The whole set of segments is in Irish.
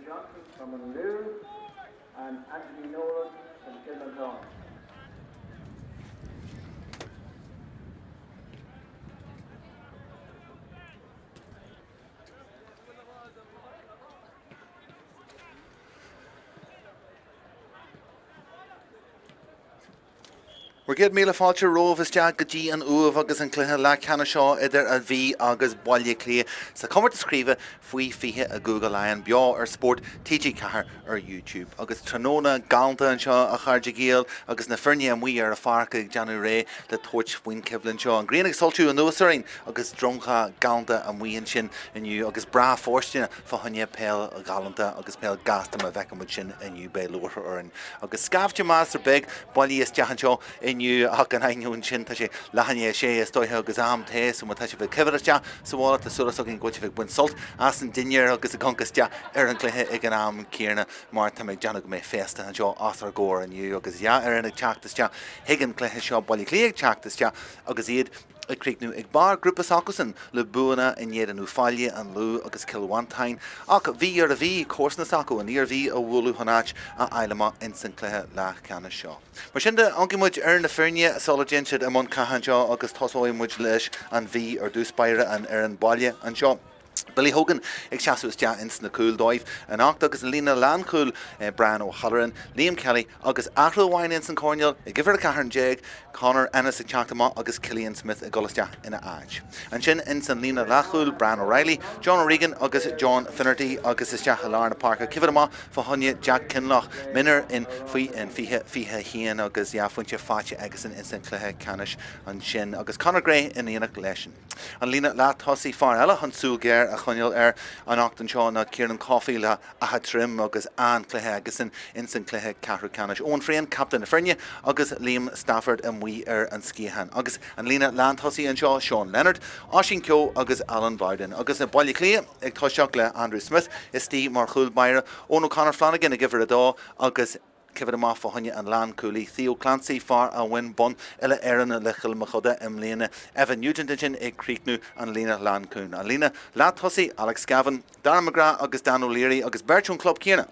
Johnson from An Lú and Anthony Nolan from Cill Mhantáin. Bhur gcéad míle fáilte romhaibh isteach go dtí an Uaimh agus an cluiche leathcheannais seo idir an Mhí agus Baile Átha Cliath sa chomórtas craoibhe faoi 20 i gCúige Laighean beo ar Spórt TG4 ar YouTube. Agus tráthnóna galánta anseo a chairde Gael agus na foirne amuigh ar an pháirc ag déanamh réidh le tabhairt faoin choimhlint seo. An ghrian ag soilsiú anuas orainn agus dromchla galánta amuigh ansin inniu agus breá fóirsteanach fá choinne peil ghalánta agus peil gasta má bhfeiceann muid sin inniu beidh lúcháir orainn. Agus scaifte measartha beag bailithe isteach anseo inniu ach in ainneoin sin tá sé leath i ndiaidh a sé is dóiche agus am tae so má tá sibh ag coimhéad isteach sa bhaile tá súil againn go bhfuil sibh ag baint sult as an dinnéar agus ag amharc isteach ar an gcluiche ag an am céanna mar tá mé ag déanamh go mbeidh féasta anseo os ár gcomhair inniu agus dhá fhoireann ag teacht isteach chuig an gcluiche seo, Baile Átha Cliath ag teacht isteach agus iad ag críochnú ag barr grúpa s'acusan le buanna in éadan Uíbh Fhailí, an Lú agus Cill Mhantáin ach bhí ar an Mhí, comharsana s'acu, an Iarmhí a bhualadh chun áit a fháil amach ins an cluiche leathcheannais seo. Mar sin de, amharcfaidh muid ar na foirne sula dtéann siad i mbun catha anseo agus tosóidh muid leis an Mhí ar dtús báire, an fhoireann baile anseo. Billy Hogan ag seasamh isteach ins na cúil dóibh anocht agus an líne lánchúil Brian O'Halloran, Liam Kelly agus athrú amháin ins an choirnéal ag uimhir 14, Conor Ennis ag teacht amach agus Killian Smith ag dul isteach ina áit. Ansin ins an líne leathchúil Brian O'Reilly, John O'Regan agus John Finnerty agus isteach i lár na páirce coimhéad amach fá choinne Jack Kinlough, mionúr in faoi in 2021 agus dhá phointe faighte aigesan ins an chluiche ceannais ansin agus Conor Gray in éineacht leisean. An líne leath-tosaigh, fear eile chun súil ghéar a choinneáil air anocht anseo ná Kieran Coffey le Áth Troim agus an-chluiche aigesan ins an chluiche ceathrú ceannais. Eoin Frayne, captaen na foirne, agus Liam Stafford amuigh ar an sciathán. Agus an líne lántosaigh anseo, Sean Leonard, Oisín Keogh agus Alan Bowden. Agus Baile Átha Cliath ag toiseacht le Andrew Smith istigh mar chúl báire, Eoin O'Connor Flanagan ag uimhir a dó agus Coimhéad amach fá choinne an lánchúlaí Theo Clancy, fear a bhain bonn uile-Éireann le Cill Mochuda i mbliana. Evan Nugent ansin ag críochnú an líne lánchúil. An líne leath-tosaigh, Alex Gavin, Darragh McGrath agus Dan O'Leary agus beirt ón chlub céanna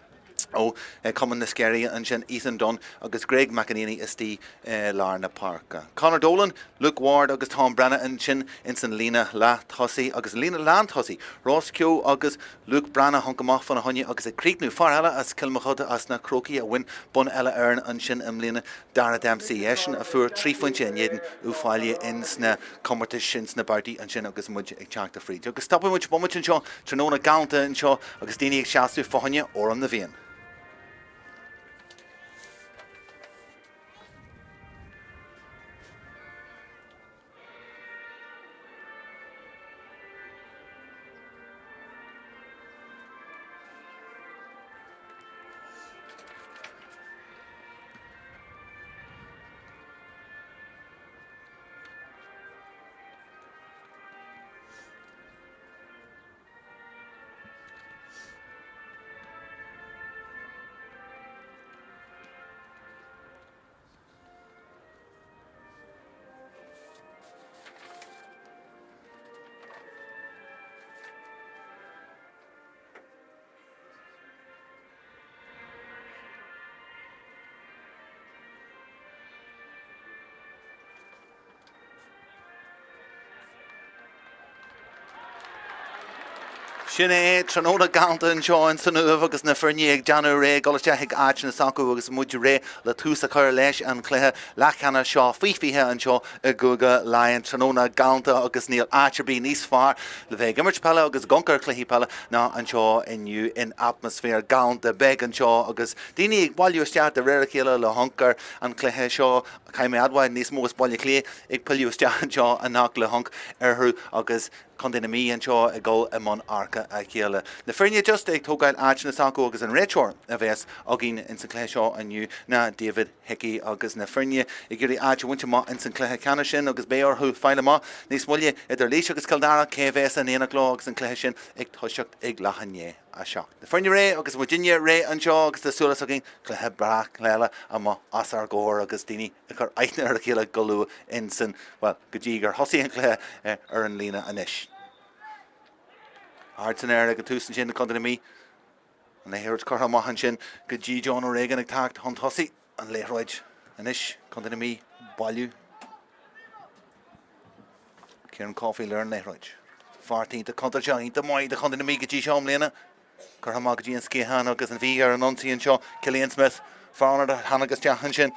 ó Chumann na Sceirí ansin, Ethan Dunne agus Greg McEneaney istigh i lár na páirce. Conor Dolan, Luke Ward agus Tom Brennan ansin ins an líne leath-tosaigh agus an líne lántosaigh, Ross Keogh agus Luke Breathnach amharc amach fána choinne agus ag críochnú, fear eile as Cill Mochuda as na Crócaigh a bhain bonn uile-Éireann ansin i mbliana, Darragh Dempsey, eisean a fuair 3 phointe in éadan Uíbh Fhailí ins na comórtais ins na babhtaí ansin agus muid ag teacht fríd. Agus stopfaidh muid bomaite anseo, tráthnóna galánta anseo agus daoine ag seasamh fá choinne Amhrán na bhFiann. Sin é, tráthnóna galánta anseo in san Uaimh agus na foirne ag déanamh réidh dul isteach ag áiteanna s'acu agus muid réidh le tús a chur leis an chluiche leathcheannais seo faoi 20 anseo i gCúige Laighean. Tráthnóna galánta agus níl áit ar bith níos fearr le bheith ag imirt peile agus ag amharc ar chluichí peile ná anseo inniu in atmaisféar galánta beag anseo agus daoine ag bailiú isteach de réir a chéile le hamharc ar an chluiche seo. Caithfidh mé admháil níos mó as Baile Átha Cliath ag pilleadh isteach anseo anocht le hamharc orthu agus Contae na Mí anseo ag dul i mbun adharca a chéile. Na foirne just ag tógáil áiteanna s'acu agus an réiteoir a bheas againn ins an chluiche seo inniu ná David Hickey agus na foirne ag iarraidh áit a bhaint amach ins an chluiche ceannais sin agus beidh orthu fáil amach níos moille idir Laois agus Cill Dara cé a bheas in éineacht leo agus an cluiche sin ag toiseacht ag leath i ndiaidh a 7. Na foirne réidh agus muidinne réidh anseo agus tá súil againn cluiche breá eile amach os ár gcomhair agus daoine ag cur aithne ar a chéile go luath insan, bhuel, go dtí gur thosaigh an cluiche ar an líne anois. Ard san aer ag an tús ansin, Contae na Mí. An liathróid curtha amach ansin go dtí John O'Regan ag teacht chun tosaigh. An liathróid anois, Contae na Mí, bailiú. Ciarán Caulfield ar an liathróid. Fear iontach contúirteach, iontach maith do Chontae na Mí go dtí seo i mbliana. Curtha amach go dtí an sciathán agus an Mhí ar an ionsaí anseo. Killian Smith, fear ionaid a tháinig isteach ansin.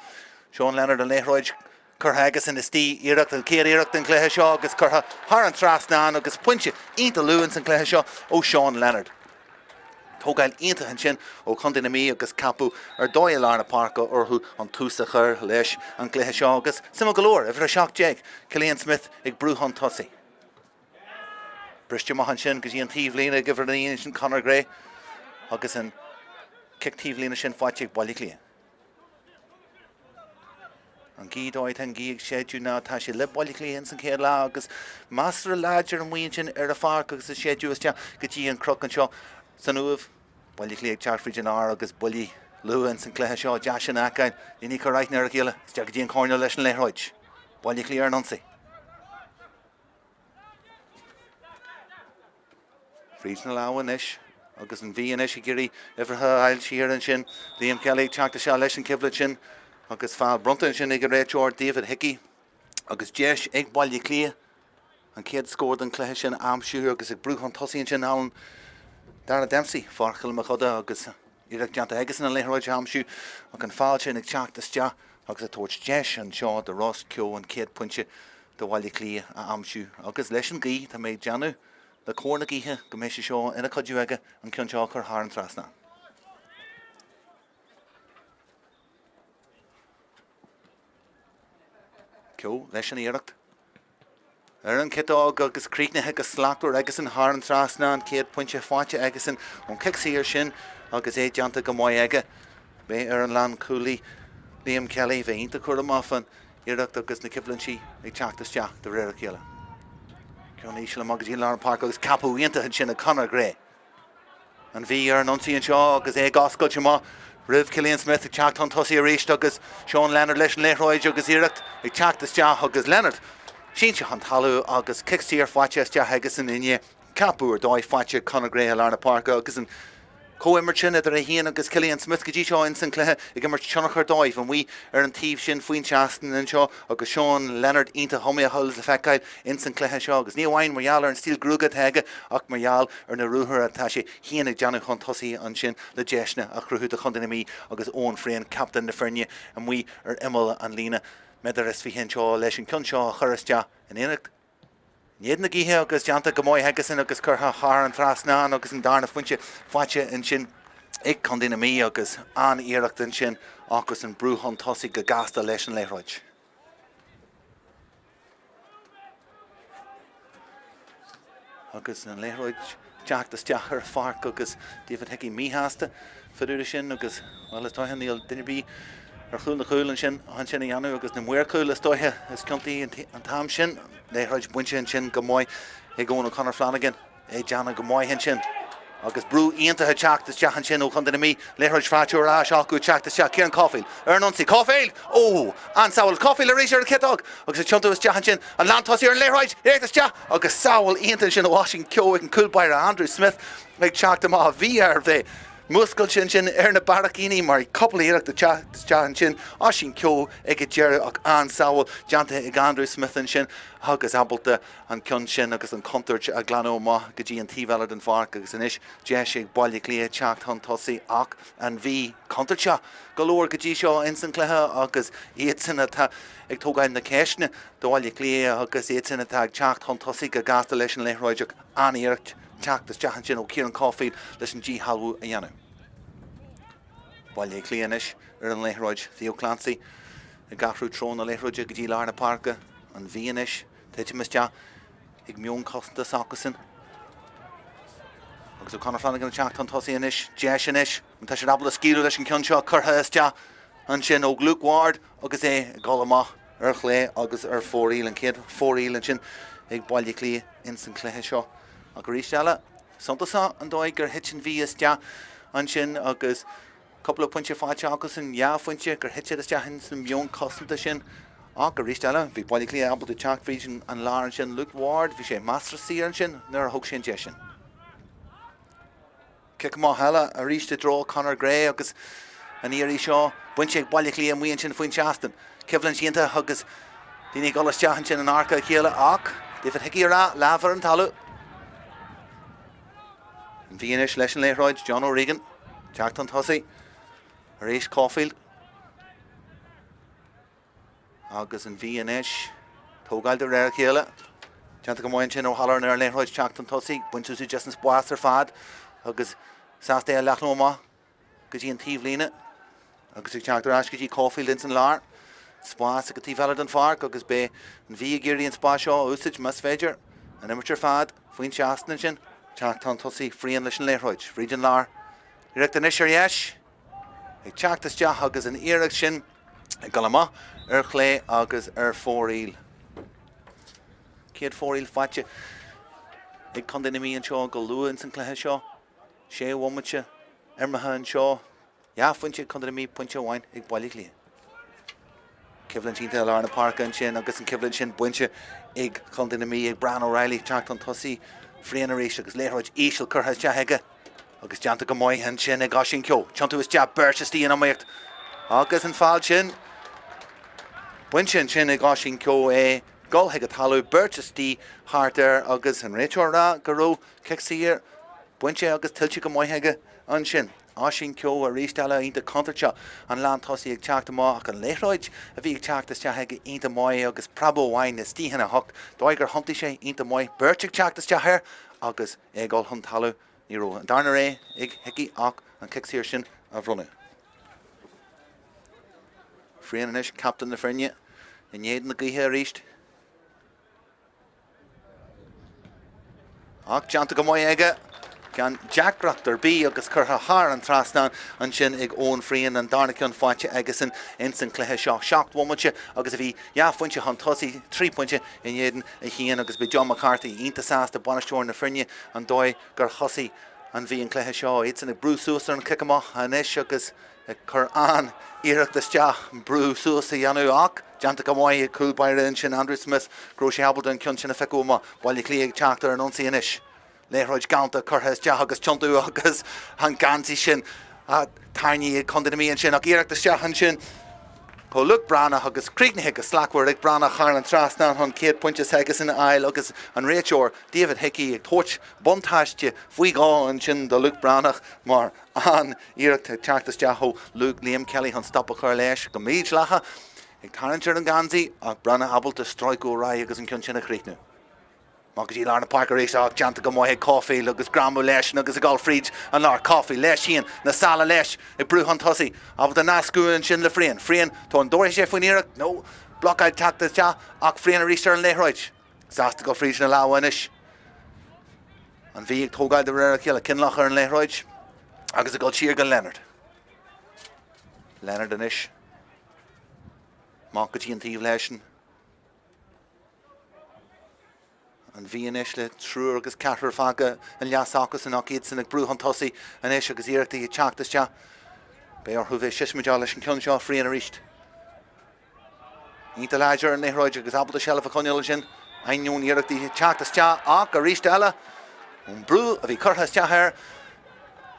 Sean Leonard an liathróid curtha aigesan istigh. Iarracht, an chéad iarracht den chluiche seo agus curtha thar an trasnán agus pointe iontach luath ins an chluiche seo ó Sean Leonard. Tógáil iontach ansin ó Chontae na Mí agus ceapadh ar dóigh i lár na páirce orthu an tús a chur leis an gcluiche seo agus suimiúil go leor, uimhir 17, Killian Smith ag brú chun tosaigh. Briste amach ansin go dtí an taobhlíne ag uimhir 9 ansin Conor Gray agus an cic taobhlíne sin faighte ag Baile Átha Cliath. An ghaoth, dóigh atá an ghaoth ag séideadh ná tá sé le Baile Átha Cliath ins an chéad leath agus measartha láidir amuigh ansin ar an pháirc agus ag séideadh isteach go dtí an cnoc anseo san Uaimh. Baile Átha Cliath ag teacht fríd an lár agus buillí luath ins an cluiche seo deas sin a fheiceáil. Daoine ag cur aithne ar a chéile isteach go dtí an coirnéal leis an liathróid. Baile Átha Cliath ar an ionsaí. Fríd na lámha anois agus an Mhí anois ag iarraidh uimhreacha a fháil siar ansin. Liam Kelly ag teacht isteach leis an choimhlint sin agus feall bronnta ansin ag an réiteoir David Hickey agus deis ag Baile Átha Cliath an chéad scór den chluiche sin a aimsiú agus ag brú chun tosaigh ansin Alan Dara Dempsey, fear Chill Mochuda agus iarracht déanta aigesan an liathróid a aimsiú ach an feall sin ag teacht isteach agus ag tabhairt deis anseo do Ross Keogh an chéad pointe do Bhaile Átha Cliath a aimsiú agus leis an ghaoth tá mé ag déanamh le cóir na gaoithe go mbeidh sé seo ina chuidiú aige an ceann seo a chur thar an trasnán. Keogh leis an iarracht ar an chiotóg agus críochnaithe go slachtmhar aigesan thar an trasnán, chéad pointe faighte aigesan ón chic saor sin agus é déanta go maith aige. Beidh ar an lánchúlaí Liam Kelly bheith iontach cúramach fán iarracht agus na coimhlintí ag teacht isteach de réir a chéile. Ceann íseal amach go dtí an lár páirce agus ceapadh iontach ansin ag Conor Gray. An Mhí ar an ionsaí anseo agus é ag oscailt amach roimh Killian Smith ag teacht chun tosaigh arís agus Sean Leonard leis an liathróid agus iarracht ag teacht isteach agus Leonard sínte chun talamh agus cic saor faighte isteach aigesan i ndiaidh ceapadh ar dóigh faighte Conor Gray i lár na páirce agus an comhimirt sin idir é féin agus Killian Smith go dtí seo ins an cluiche ag imirt tionchar dóibh amuigh ar an taobh sin faoin seastán anseo agus Sean Leonard iontach iomaíoch le feiceáil ins an cluiche seo agus ní amháin mar gheall ar an stíl gruaige atá aige ach mar gheall ar na ruathair atá sé féin ag déanamh chun tosaigh ansin le deiseanna a chruthú do chontae na Mí agus Eoin Frayne, captaen na foirne, amuigh ar imeall an líne méadar is 20 anseo leis an ceann seo a chur isteach in éineacht In éadan na gaoithe agus déanta go maith aigesan agus curtha thar an trasnán agus an darna phointe faighte ansin ag Contae na Mí agus an-iarracht ansin agus an brú chun tosaigh go gasta leis an liathróid. Agus an liathróid teacht isteach ar an pháirc agus David Hickey míshásta fá dtaobh de sin agus, bhuel, is dóiche níl duine ar bith ar chúl na gcúl ansin ansin a dhéanamh agus na maoir cúil is dóiche is ciontaí an t-am sin. Liathróid bainte ansin go maith ag Eoin O'Connor Flanagan, é déanamh go maith ansin agus brú iontach ag teacht isteach ansin ó Chontae na Mí. Liathróid faighte ar ais acu ag teacht isteach Ciarán Caulfield ar an ionsaí. Caulfield! Ó! An-sábháil. Caulfield arís ar an chiotóg agus ag tiontú isteach ansin. An lántosaí ar an liathróid, iarracht isteach agus sábháil iontach ansin ó Oisín Keogh ag an cúl báire Andrew Smith ag teacht amach. Bhí air bheith múscailte ansin ar na barraicíní mar cúpla iarracht ag teacht isteach ansin. Oisín Keogh ag an deireadh ach an-sábháil déanta ag Andrew Smith ansin agus ábalta an ceann sin agus an chontúirt a ghlanadh amach go dtí an taobh eile den pháirc agus anois deis ag Baile Átha Cliath teacht chun tosaigh ach an Mhí contúirteach go leor go dtí seo ins an chluiche agus iadsan atá ag tógáil na ceisteanna do Bhaile Átha Cliath agus iadsan atá ag teacht chun tosaigh go gasta leis an liathróid ach an-iarracht teacht isteach ansin ó Ciarán Caulfield leis an díshealbhú a dhéanamh. Baile Átha Cliath anois ar an liathróid, Theo Clancy ag athrú treo na liathróide go dtí lár na páirce, an Mhí anois, titim isteach ag meon cosanta s'acusan. Agus O'Connor Flanagan ag teacht chun tosaigh anois, deis anois, an tá siad ábalta scaoileadh leis an ceann seo curtha isteach ansin ó Luke Ward agus é ag dul amach ar chlé agus ar fóraoil, an chéad fóraoil ansin ag Baile Átha Cliath ins an chluiche seo. Ach arís eile, suntasach an dóigh gur thit an Mhí isteach ansin agus cúpla pointe faighte acusan, dhá phointe, gur thit siad isteach ins an meon cosanta sin. Ach arís eile, bhí Baile Átha Cliath ábalta teacht fríd an lár ansin. Luke Ward, bhí sé measartha saor ansin nuair a thóg sé an deis sin. Cic amach eile arís i dtreo Conor Gray agus an iarraidh seo bainte ag Baile Átha Cliath amuigh ansin faoin seastán. Coimhlint iontach agus daoine ag dul isteach ansin in adharca a chéile ach David Hickey ag rá lámh ar an talamh. An Mhí anois leis an liathróid, John O'Regan teacht chun tosaigh arís Caulfield. Agus an Mhí anois, tógáil de réir a chéile. Déanta go maith ansin O'Halloran ar an liathróid teacht chun tosaigh, baint úsáid as an spás ar fad agus sásta é a leathnú amach go dtí an taobhlíne agus ag teacht ar ais go dtí Caulfield ins an lár. Spás ag an taobh eile den pháirc agus beidh an Mhí ag iarraidh an spás seo a úsáid más féidir. An imirt ar fad faoin seastán ansin. Teacht chun tosaigh Fearn leis an liathróid fríd an lár. Iarracht anois ar dheis. Ag teacht isteach agus an iarracht sin ag dul amach ar chlé agus ar fóraoil. Céad fóraoil faighte ag Contae na Mí anseo go luath ins an cluiche seo. Sé bhomaite imeartha anseo. Dhá phointe ag Contae na Mí, pointe amháin ag Baile Átha Cliath. Coimhlint iontach i lár na páirce ansin agus an choimhlint sin bainte ag Contae na Mí ag Brian O'Reilly teacht chun tosaigh Fearn arís agus liathróid íseal curtha isteach aige agus déanta go maith ansin ag Oisín Keogh. Tiontú isteach beirt istigh in iomaíocht agus an feall sin bainte ansin ag Oisín Keogh é dul chuig an talamh beirt istigh thart air agus an réiteoir ag rá go raibh cic saor bainte agus tuillte go maith aige ansin. Oisín Keogh arís eile iontach contúirteach, an lán tosaí ag teacht amach ach an liathróid a bhí ag teacht isteach aige iontach maith agus preabadh amháin istigh ina thocht, dóigh gur thiontaigh sé iontach maith, beirt ag teacht isteach air agus é ag dul chun talaimh. Ní raibh an darna rogha ag Hickey ach an cic saor sin a bhronnadh. Fearn anois, captaen na foirne, in éadan na gaoithe arís. Ach déanta go maith aige, gan deacracht ar bith agus curtha thar an trasnán ansin ag Eoin Fearn, an darna ceann faighte aigesan ins an cluiche seo. 7 bhomaite agus a bhí dhá phointe chun tosaigh, 3 pointe in éadan 1 agus beidh John McCarthy iontach sásta, bainisteoir na foirne, an dóigh gur thosaigh an Mhí an cluiche seo. Iadsan ag brú suas ar an chic amach anois agus ag cur an-iarracht isteach brú suas a dhéanamh ach déanta go maith ag cúl báire ansin Andrew Smith go raibh sé ábalta an ceann sin a phiocadh amach. Baile Átha Cliath ag teacht ar an ionsaí anois. Liathróid galánta curtha isteach agus tiontú agus an geansaí sin tarraingthe ag Contae na Mí ansin ach iarracht isteach ansin ó Luke Breathnach agus críochnaithe go slachtmhar ag Breathnach thar an trasnán chun céad pointe s'aigesan a fháil agus an réiteoir David Hickey ag tabhairt buntáiste faoi dhó ansin do Luke Breathnach mar An iarracht ag teacht isteach ó Luke Liam Kelly chun stop a chur leis go mídhleathach ag tarraingt ar an ngeansaí ach Breathnach ábalta stróiceadh ar aghaidh agus an ceann sin a chríochnú. Amach go dtí lár na páirce arís ach déanta go maith ag Caulfield agus greamú leis agus ag dul fríd an lár. Caulfield leis féin, na sála leis ag brú chun tosaigh, ábalta nascadh ansin le Fearn. Fearn, tá an dtabharfaidh sé faoin iarracht? No. Blocáil teacht isteach ach Fearn arís ar an liathróid. Sásta dul fríd na lámha anois. An Mhí ag tógáil de réir a chéile. Kinlough ar an liathróid agus ag dul siar go Leonard. Leonard anois. Amach go dtí an taobh leisean. An Mhí anois le triúr agus ceathrar fágtha an leath s'acusan ach iadsan ag brú chun tosaigh anois agus iarrachtaí ag teacht isteach. Beidh orthu bheith siosmaideach leis an ceann seo Fearn arís. Iontach láidir ar an liathróid agus ábalta seilbh a choinneáil ansin. Ainneoin iarrachtaí teacht isteach ach arís eile ón brú a bhí curtha isteach air,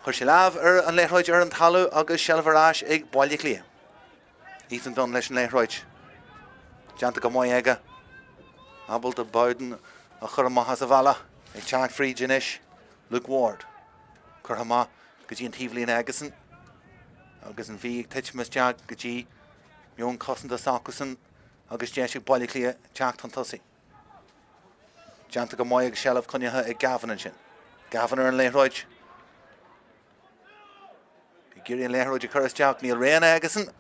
chuir sé lámh ar an liathróid ar an talamh agus seilbh ar ais ag Baile Átha Cliath. Ethan Dunne leis an liathróid. Déanta go maith aige. Ábalta Bowden a chur amach as a bhealach. Ag teacht fríd anois. Luke Ward. Curtha amach go dtí an taobhlíne aigesan. Agus an Mhí ag titim isteach go dtí meon cosanta s'acusan agus deis ag Baile Átha Cliath teacht chun tosaigh. Déanta go maith agus seilbh coinnithe ag Gavin ansin. Gavin ar an liathróid. Ag iarraidh an liathróid a chur isteach, níl rogha aigesan.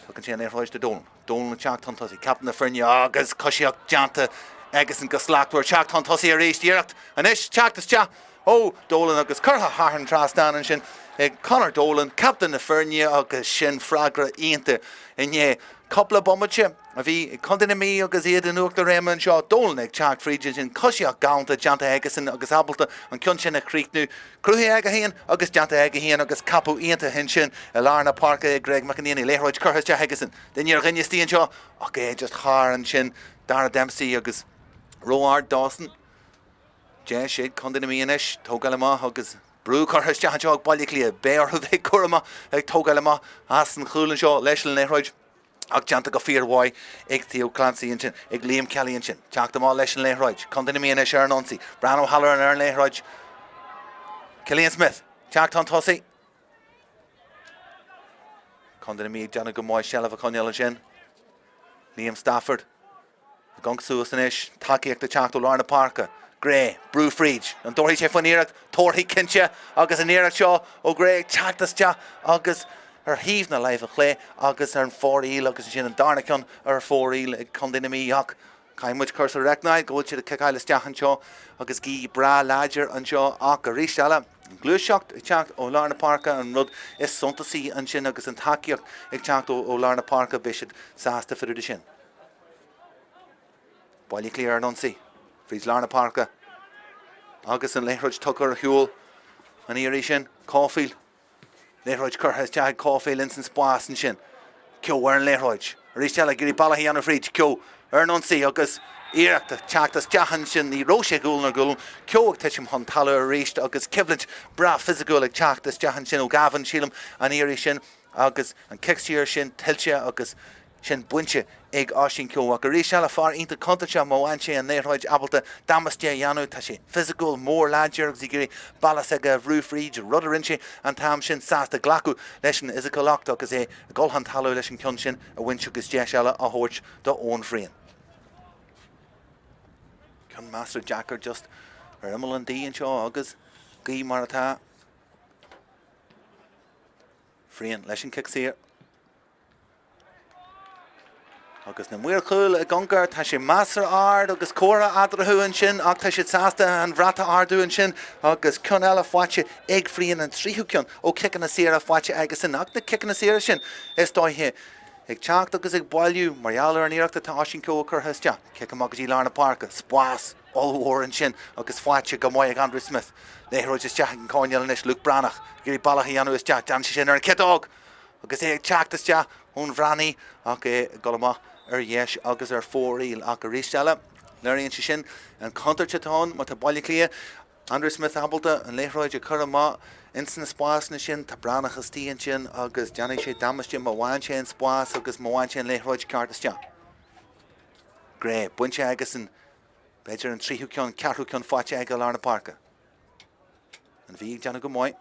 Tugann sé an liathróid do Dolan. Dolan ag teacht chun tosaigh. Captaen na foirne agus coisíocht déanta aigesan go slachtmhar. Teacht chun tosaigh arís. Iarracht anois teacht isteach ó Dolan agus curtha thar an trasnán ansin ag Conor Dolan, captaen na foirne agus sin freagra iontach i ndiaidh cúpla bomaite a bhí ag Contae na Mí agus iad in uachtar réime anseo. Dolan ag teacht fríd ansin, coisíocht galánta déanta aigesan agus ábalta an ceann sin a chríochnú. Cruthaithe aige féin agus déanta aige féin agus ceapadh iontach ansin i lár na páirce ag Greg McEnaney. Liathróid curtha isteach aigesan. Duine ar dhuine istigh anseo ach é just thar ansin Dara Dempsey agus ró-ard dósan. Deis ag Contae na Mí anois tógáil amach agus. Brú curtha isteach anseo ag Baile Átha Cliath. Beidh orthu bheith cúramach ag tógáil amach as an chúl anseo leis an liathróid ach déanta go fíormhaith ag Theo Clancy ansin, ag Liam Kelly ansin. Teacht amach leis an liathróid. Contae na Mí anois ar an ionsaí. Brian O'Halloran ar an liathróid. Killian Smith. Teacht chun tosaigh. Contae na Mí ag déanamh go maith seilbh a choinneáil ansin. Liam Stafford. Ag amharc suas anois, tacaíocht ag teacht ó lár na páirce. Gray, brú fríd. An dtabharfaidh sé faoin iarracht? Tabharfaidh cinnte agus an iarracht seo ó Gray ag teacht isteach agus ar thaobh na láimhe clé agus ar an fomhuireán agus ansin an darna ceann ar fomhuireán ag Contae na Mí ach caithfidh muid cur sa reicneáil go bhfuil siad ag ciceáil isteach anseo agus gaoth breá láidir anseo ach arís eile an ghluaiseacht ag teacht ó lár na páirce an rud is suntasaí ansin agus an tacaíocht ag teacht ó lár na páirce beidh siad sásta fá dtaobh de sin. Baile Átha Cliath ar an ionsaí fríd lár na páirce agus an liathróid tugtha ar shiúl an iarraidh sin. Caulfield. Liathróid curtha isteach ag Caulfield ins an spás ansin. Keogh ar an liathróid. Arís eile ag iarraidh bealach a dhéanamh fríd. Keogh ar an ionsaí agus iarracht ag teacht isteach ansin. Ní raibh sé gualainn ar ghualainn. Keogh ag titim chun talaimh arís agus coimhlint breá fisiciúil ag teacht isteach ansin ó Gavin, sílim, an iarraidh sin agus an cic siar sin tuillte agus sin bainte ag Oisín Keogh. Ach arís eile, fear iontach contúirteach má fhaigheann sé an liathróid, ábalta damáiste a dhéanamh. Tá sé fisiciúil, mór láidir agus ag iarraidh bealach s'aige a bhrú fríd, rud a rinne sé an t-am sin, sásta glacadh leis an fhisiciúlacht agus é ag dul chun talaimh leis an ceann sin a bhaint agus deis eile a thabhairt do Eoin Fearn. Ceann measartha deacair just ar imeall an D anseo agus gaoth mar atá. Fearn leis an cic saor. Agus na maoir chúil ag amharc air, tá sé measartha ard agus comhartha eatarthu ansin ach tá siad sásta an bhrat a ardú ansin agus ceann eile faighte ag Fearn, an tríú ceann ó chiceanna saora faighte aigesan ach na ciceanna saora sin is dóiche ag teacht agus ag bailiú mar gheall ar an iarracht atá Oisín Keogh curtha isteach. Cic amach go dtí lár na páirce, spás ollmhór ansin agus faighte go maith ag Andrew Smith. Liathróid isteach ag an choirnéal anois, Luke Breathnach ag iarraidh bealach a dhéanamh isteach, déanann sé sin ar an chiotóg! Agus é ag teacht isteach ón Bhreathnaigh ach é ag dul amach ar dheis agus ar fóraoil. Ach arís eile, léiríonn sé sin an chontúirt atá ann má tá Baile Átha Cliath, Andrew Smith ábalta an liathróid a chur amach ins na spásanna sin. Tá Breathnach istigh ansin agus déanfaidh sé damáiste má bhain sé an spás agus má bhain sé an liathróid ceart isteach. Gray, bainte aigesan, b'fhéidir an tríú ceann, ceathrú ceann faighte aige i lár na páirce. An Mhí ag déanamh go maith.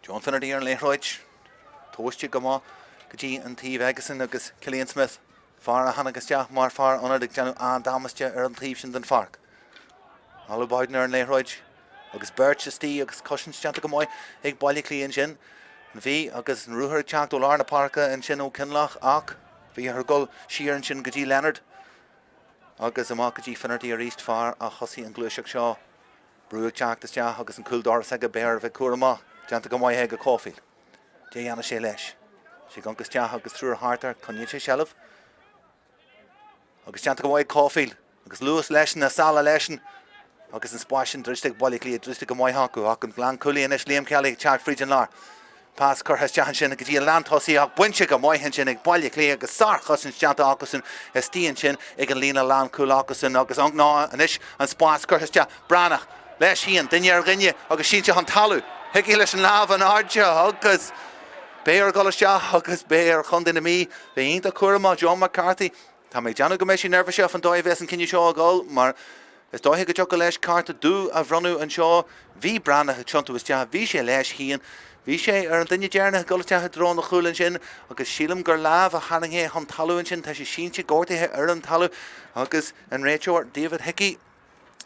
John Finnerty ar an liathróid. Tomhaiste go maith go dtí an taobh aigesan agus Killian Smith, fear a tháinig isteach mar fear ionaid ag déanamh an-damáiste ar an taobh sin den pháirc. Oliver Bowden ar an liathróid agus beirt istigh agus cosaint déanta go maith ag Baile Átha Cliath ansin. An Mhí agus an ruathar ag teacht ó lár na páirce ansin ó Kinlough ach bhí orthu dul siar ansin go dtí Leonard agus amach go dtí Finnerty arís, fear a thosaigh an ghluaiseacht seo. Brú ag teacht isteach agus an cúl doras aige beidh air a bheith cúramach. Déanta go maith aige Caulfield. Cad é a dhéanfaidh sé leis. Sé ag amharc isteach agus triúr thart air. Coinníonn sé seilbh. Agus déanta go maith ag Caulfield. Agus luas leisean, na sála leisean. Agus an spás sin druidte ag Baile Átha Cliath, druidte go maith acu. Ach an lánchúlaí anois, Liam Kelly ag teacht fríd an lár. Pas curtha isteach ansin go dtí an lántosaí ach bainte go maith ansin ag Baile Átha Cliath agus sárchosaint déanta acusan istigh ansin ag an líne lánchúil acusan agus ná anois an spás curtha isteach. Breathnach leis féin, duine ar dhuine agus sínte chun talaimh. Hickey leis an lámh in airde agus beidh air dul isteach agus beidh ar chontae na Mí bheith iontach cúramach. John McCarthy. Tá mé ag déanamh go mbeidh sé neirbhíseach fan dóigh a bheas an cinneadh seo ag dul mar is dóiche go dtiocfadh leis cárta dubh a bhronnadh anseo. Bhí Breathnach ag tiontú isteach, bhí sé leis féin, bhí sé ar an duine deireanach ag dul isteach i dtreo an chúil ansin agus sílim gur lámh a tharraing é chun talamh ansin. Tá sé sínte gortaithe ar an talamh agus an réiteoir David Hickey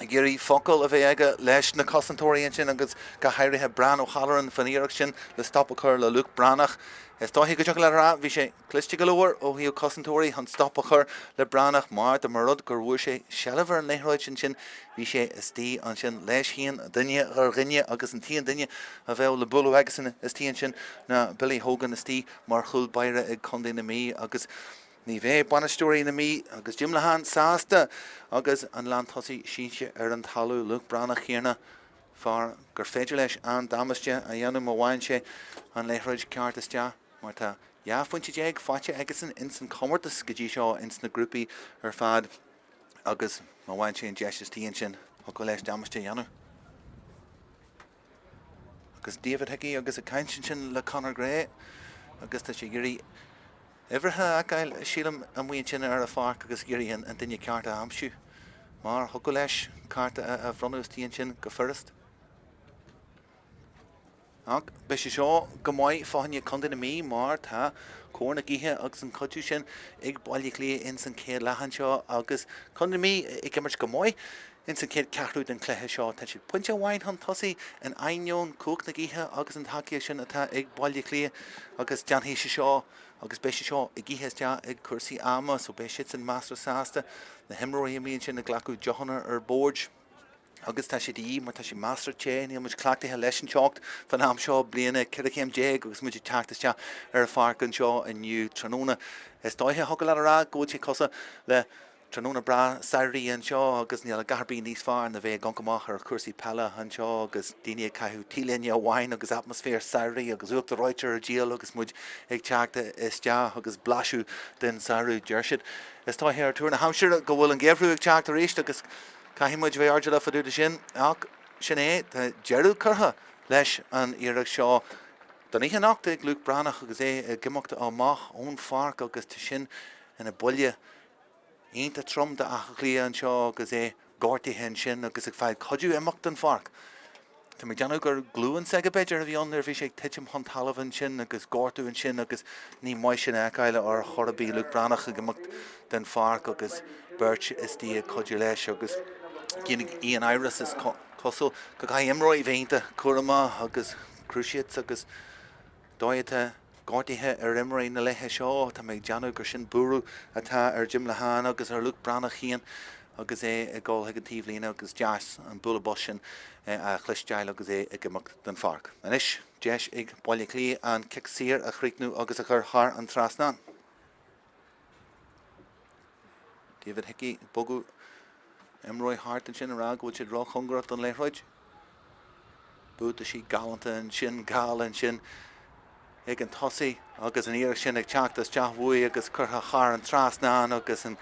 ag iarraidh focal a bheith aige leis na cosantóirí ansin agus go háirithe Brian O'Halloran faoin iarracht sin le stop a chur le Luke Breathnach. Is dóiche go dtiocfadh leat a rá, bhí sé cliste go leor ó thaobh cosantóirí chun stop a chur le Breathnach mar dá mba rud gur bhfuair sé seilbh ar an liathróid ansin bhí sé istigh ansin leis féin, duine ar dhuine agus an t-aon duine a bheadh le bualadh aigesan istigh ansin ná Billy Hogan istigh mar chúl báire ag Contae na Mí agus Ní bheidh bainisteoirí na Mí agus Jim Lehane sásta agus an lántosaí sínte ar an talamh, Luke Breathnach céanna, fear gur féidir leis an-damáiste a dhéanamh má bhain sé an liathróid ceart isteach mar tá 12 phointe faighte aigesan ins an chomórtas go dtí seo ins na grúpaí ar fad agus má bhain sé an deis istigh ansin thiocfadh leis damáiste a dhéanamh. Agus David Hickey agus ag caint ansin le Conor Gray agus tá sé ag iarraidh uimhreacha a fheiceáil, sílim, amuigh ansin ar an pháirc agus ag iarraidh an duine ceart a aimsiú mar thiocfadh leis cárta a bhronnadh istigh ansin go furast. Ach beidh sé seo go maith fá choinne Contae na Mí mar tá cóir na gaoithe agus an cuidiú sin ag Baile Átha Cliath ins an chéad leath anseo agus Contae na Mí ag imirt go maith ins an chéad ceathrú den chluiche seo. Tá siad pointe amháin chun tosaigh in ainneoin cumhacht na gaoithe agus an tacaíocht sin atá ag Baile Átha Cliath agus déanfaidh sé seo agus beidh sé seo ag ithe isteach i gcúrsaí ama so beidh siadsan measartha sásta na himreoirí amuigh ansin ag glacadh deochanna ar bord. Agus tá sé de dhíth mar tá sé measartha te, níl muid cleachtaithe leis an teocht fán am seo bliana, 14 chéim agus muid ag teacht isteach ar an pháirc anseo inniu tráthnóna. Is dóiche, thiocfadh leat a rá go bhfuil sé cosúil le tráthnóna breá samhraidh anseo agus níl a dhath ar bith níos fearr ná bheith ag amharc amach ar chúrsaí peile anseo agus daoine ag caitheamh T-léine amháin agus atmaisféar samhraidh agus uachtar reoite ar díol agus muid ag teacht isteach agus blaiseadh den samhradh, deir siad. Is dóiche ar tuar na haimsire go bhfuil an geimhreadh ag teacht arís agus Caithfidh muid a bheith airdeallach fá dtaobh de sin, ach sin é, tá deireadh curtha leis an iarracht seo don oíche anocht ag Luke Breathnach agus é ag imeacht amach ón pháirc agus tá sin ina buille iontach trom d'Áth Cliath anseo agus é gortaithe ansin agus ag fáil cuidiú imeacht den pháirc. Tá mé ag déanamh gur glúin s'aige b'fhéidir a bhí ann nuair a bhí sé ag titim chun talaimh ansin agus gortú ansin agus ní maith sin a fheiceáil ar chor ar bith. Luke Breathnach ag imeacht den pháirc agus beirt istigh ag cuidiú leis agus Ian Ayres is cosúil go gcaithfidh imreoirí bheith iontach cúramach agus cruciates agus dóigh atá gortuithe ar imreoirí na laetha seo. Tá mé ag déanamh gur sin buaireamh atá ar Jim Lehane agus ar Luke Breathnach féin agus é ag dul chuig an taobhlíne agus deas an bualadh bos sin a chloisteáil agus é ag imeacht den pháirc. Anois, deis ag Baile Átha Cliath an cic saor a chríochnú agus a chur thar an trasnán. David Hickey ag bogadh imreoir thart ansin ag rá go bhfuil siad róchóngarach don liathróid. Buataisí galánta ansin, gal ansin ag an tosaí agus an iarracht sin ag teacht isteach uaidh agus curtha thar an trasnán agus an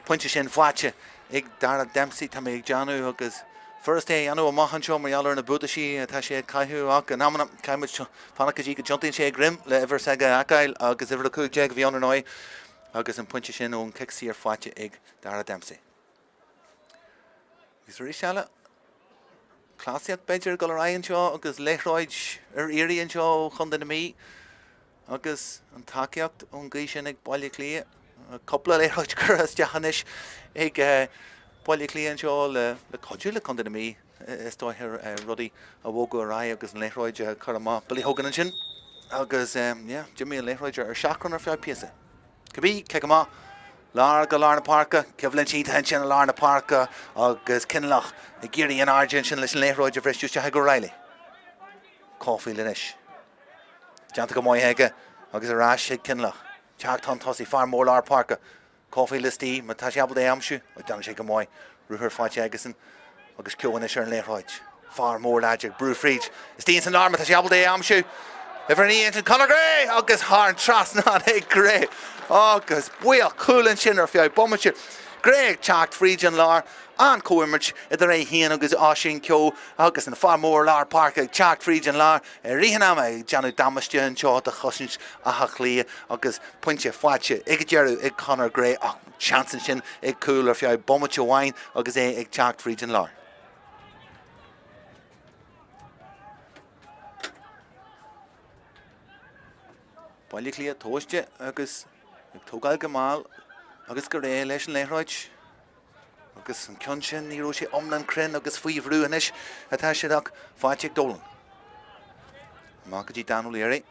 pointe sin faighte ag Dara Dempsey, tá mé ag déanamh agus furast é a dhéanamh amach anseo mar gheall ar na buataisí atá sé ag caitheamh ach in amanna caithfidh muid fanacht go dtí go dtiontaíonn sé a dhroim le uimhir s'aige a fheiceáil agus uimhir 15 a bhí ann ar ndóigh agus an pointe sin ón cic saor faighte ag Dara Dempsey. Agus arís eile, cleasaíocht b'fhéidir ag dul ar aghaidh anseo agus liathróid ar iarraidh anseo ó Chontae na Mí agus an tacaíocht ón gcaoi sin ag Baile Átha Cliath. Cúpla liathróid curtha isteach anois ag Baile Átha Cliath anseo le cuidiú le Contae na Mí is dóiche rudaí a bhogadh ar aghaidh agus an liathróid a chur amach. Billy Hogan ansin agus yeah, d'imigh an liathróid ar seachrán ar feadh píosa. Cibé, cic amach lár go lár na páirce, coimhlint iontach ansin i lár na páirce agus Kinlough ag iarraidh in airde ansin leis an liathróid a bhriseadh isteach ag O'Reilly. Caulfield anois. Déanta go maith aige agus ar ais ag Kinlough. Teacht chun tosaigh, fear mór lár páirce. Caulfield istigh, má tá sé ábalta é a aimsiú, déanann sé go maith. Ruathar faighte aigesan agus Keogh anois ar an liathróid. Fear mór láidir ag brú fríd. Istigh ins an lár má tá sé ábalta é a aimsiú. Uimhir 9 ansin, Conor Gray! Agus thar an trasnán ag Gray. Agus buíoch cúl ansin ar feadh bomaite. Gray ag teacht fríd an lár. An-chomhimirt idir é féin agus Oisín Keogh agus an fear mór lár páirce ag teacht fríd an lár i rith an ama ag déanamh damáiste anseo do chosaint Átha Cliath agus pointe faighte ag an deireadh ag Conor Gray ach seans ansin ag cúl ar feadh bomaite amháin agus é ag teacht fríd an lár. Baile Átha Cliath tomhaiste agus ag tógáil go mall agus go réidh leis an liathróid. Agus an ceann sin, ní raibh sé iomlán cruinn agus faoi bhrú anois atá siad ach faighte ag Dolan. Amach go dtí Dan O'Leary.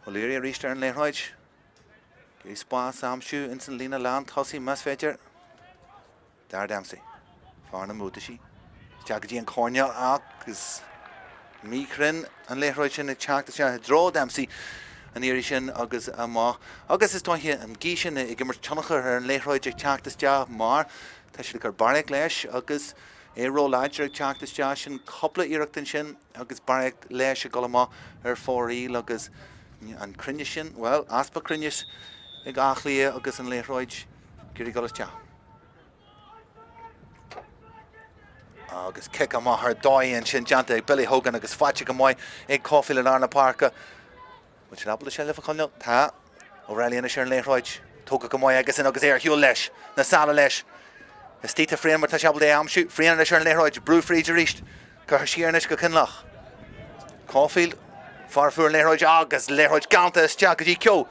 O'Leary arís ar an liathróid. Ag iarraidh spás a aimsiú ins an líne lán tosaigh más féidir. Dara Dempsey, fear na mbuataisí, isteach go dtí an coirnéal agus míchruinn an liathróid sin ag teacht isteach i dtreo Dempsey an iarraidh sin agus amach. Agus is dóiche an ghaoth sin ag imirt tionchar ar an liathróid ag teacht isteach mar tá siad ag cur barraíocht leis agus é ró-láidir ag teacht isteach sin cúpla iarracht ansin agus barraíocht leis ag dul amach ar fóraoil agus an cruinneas sin, bhuel, easpa cruinnis ag Áth Cliath agus an liathróid ag iarraidh dul isteach. Agus cic amach ar dóigh ansin déanta ag Billy Hogan agus faighte go maith ag Caulfield i lár na páirce. Bhfuil siad ábalta seilbh a choinneáil? Tá. O'Reilly anois ar an liathróid. Tógtha go maith aigesan agus é ar shiúl leis. Na sála leis. Istigh tá Frayne mar tá sé ábalta é a aimsiú. Frayne anois ar an liathróid. Brú fríd arís. Curtha siar anois go Kinlough. Caulfield, fear a fuair an liathróid agus liathróid galánta isteach go dtí Keogh.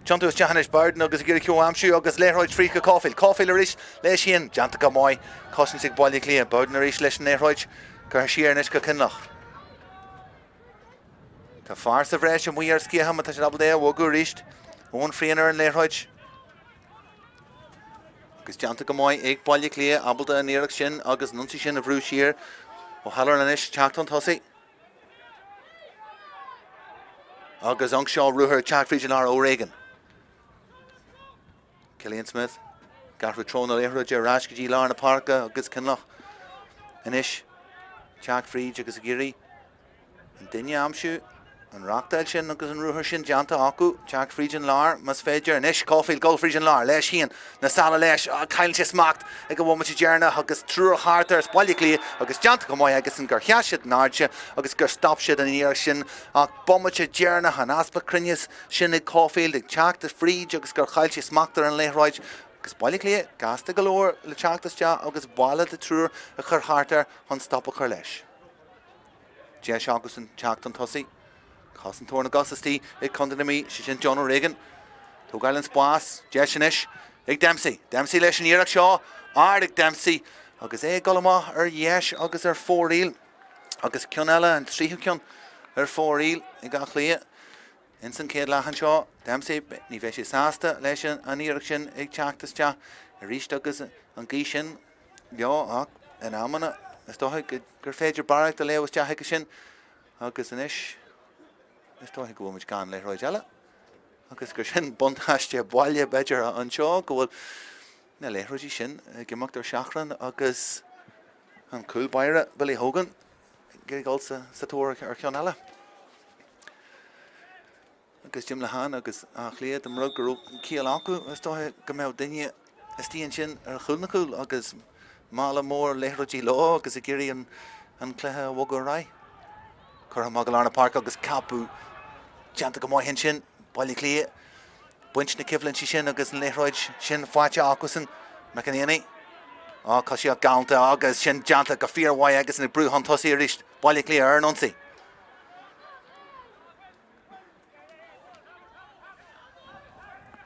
Tiontú isteach anois Bowden agus ag iarraidh Keogh a aimsiú agus liathróid fríd go Caulfield. Caulfield arís leis féin. Déanta go maith. Cosaint ag Baile Átha Cliath. Bowden arís leis an liathróid. Curtha siar anois go Kinlough. Tá fear sa bhreis amuigh ar sciath má tá siad ábalta é a bhogadh arís. Eoin Frayne ar an liathróid. Agus déanta go maith ag Baile Átha Cliath, ábalta an iarracht sin agus an ionsaí sin a bhrú siar. O'Halloran anois, teacht chun tosaigh. Agus anseo ruathar ag teacht fríd an lár O'Regan. Killian Smith ag athrú treo na liathróide ar ais go dtí lár na páirce agus Kinlough anois teacht fríd agus ag iarraidh an duine a aimsiú, an reachtáil sin agus an ruathar sin déanta acu, teacht fríd an lár más féidir. Anois Caulfield dul fríd an lár leis féin, na sála leis, cailleann sé smacht ag an bhomaite deireanach agus triúr thart air as Baile Átha Cliath agus déanta go maith aigesan gur sheas siad in airde agus gur stop siad an iarracht sin ach bomaite deireanach an easpa cruinneas sin ag Caulfield ag teacht fríd agus gur chaill sé smacht ar an liathróid agus Baile Átha Cliath gasta go leor le teacht isteach agus baile de triúr a chur thart air chun stop a chur leis. Deis acusan teacht chun tosaigh. Cosantóir na gcos istigh ag Contae na Mí, sé sin John O'Regan. Tógáil an spás, deis anois ag Dempsey. Dempsey leis an iarracht seo, ard ag Dempsey agus é ag dul amach ar dheis agus ar fóraoil. Agus ceann eile, an tríú ceann ar fóraoil ag Áth Cliath. Ins an chéad leath anseo, Dempsey, ní bheidh sé sásta leis an iarracht sin ag teacht isteach arís agus an ghaoth sin leo ach in amanna is dócha gur féidir barraíocht a léamh isteach chuige sin agus anois is dócha go bhfuil muid gan liathróid eile agus gur sin buntáiste baile b'fhéidir anseo go bhfuil na liathróidí sin ag imeacht ar seachrán agus an cúl báire Billy Hogan ag dul sa tóir ar cheann eile. Agus Jim Lehane agus Áth Cliath, dá mba rud go raibh ciall acu, is dócha go mbeadh duine istigh ansin ar chúl na gcúl agus mála mór liathróidí leo agus ag iarraidh an cluiche a bhogadh ar aghaidh. Curtha amach go lár na páirce agus ceapadh déanta go maith ansin, Baile Átha Cliath. Baint na coimhlinte sin agus an liathróid sin faighte acusan. McEnaney. Á, coisíocht galánta agus sin déanta go fíormhaith aigesan ag brú chun tosaigh arís. Baile Átha Cliath ar an ionsaí.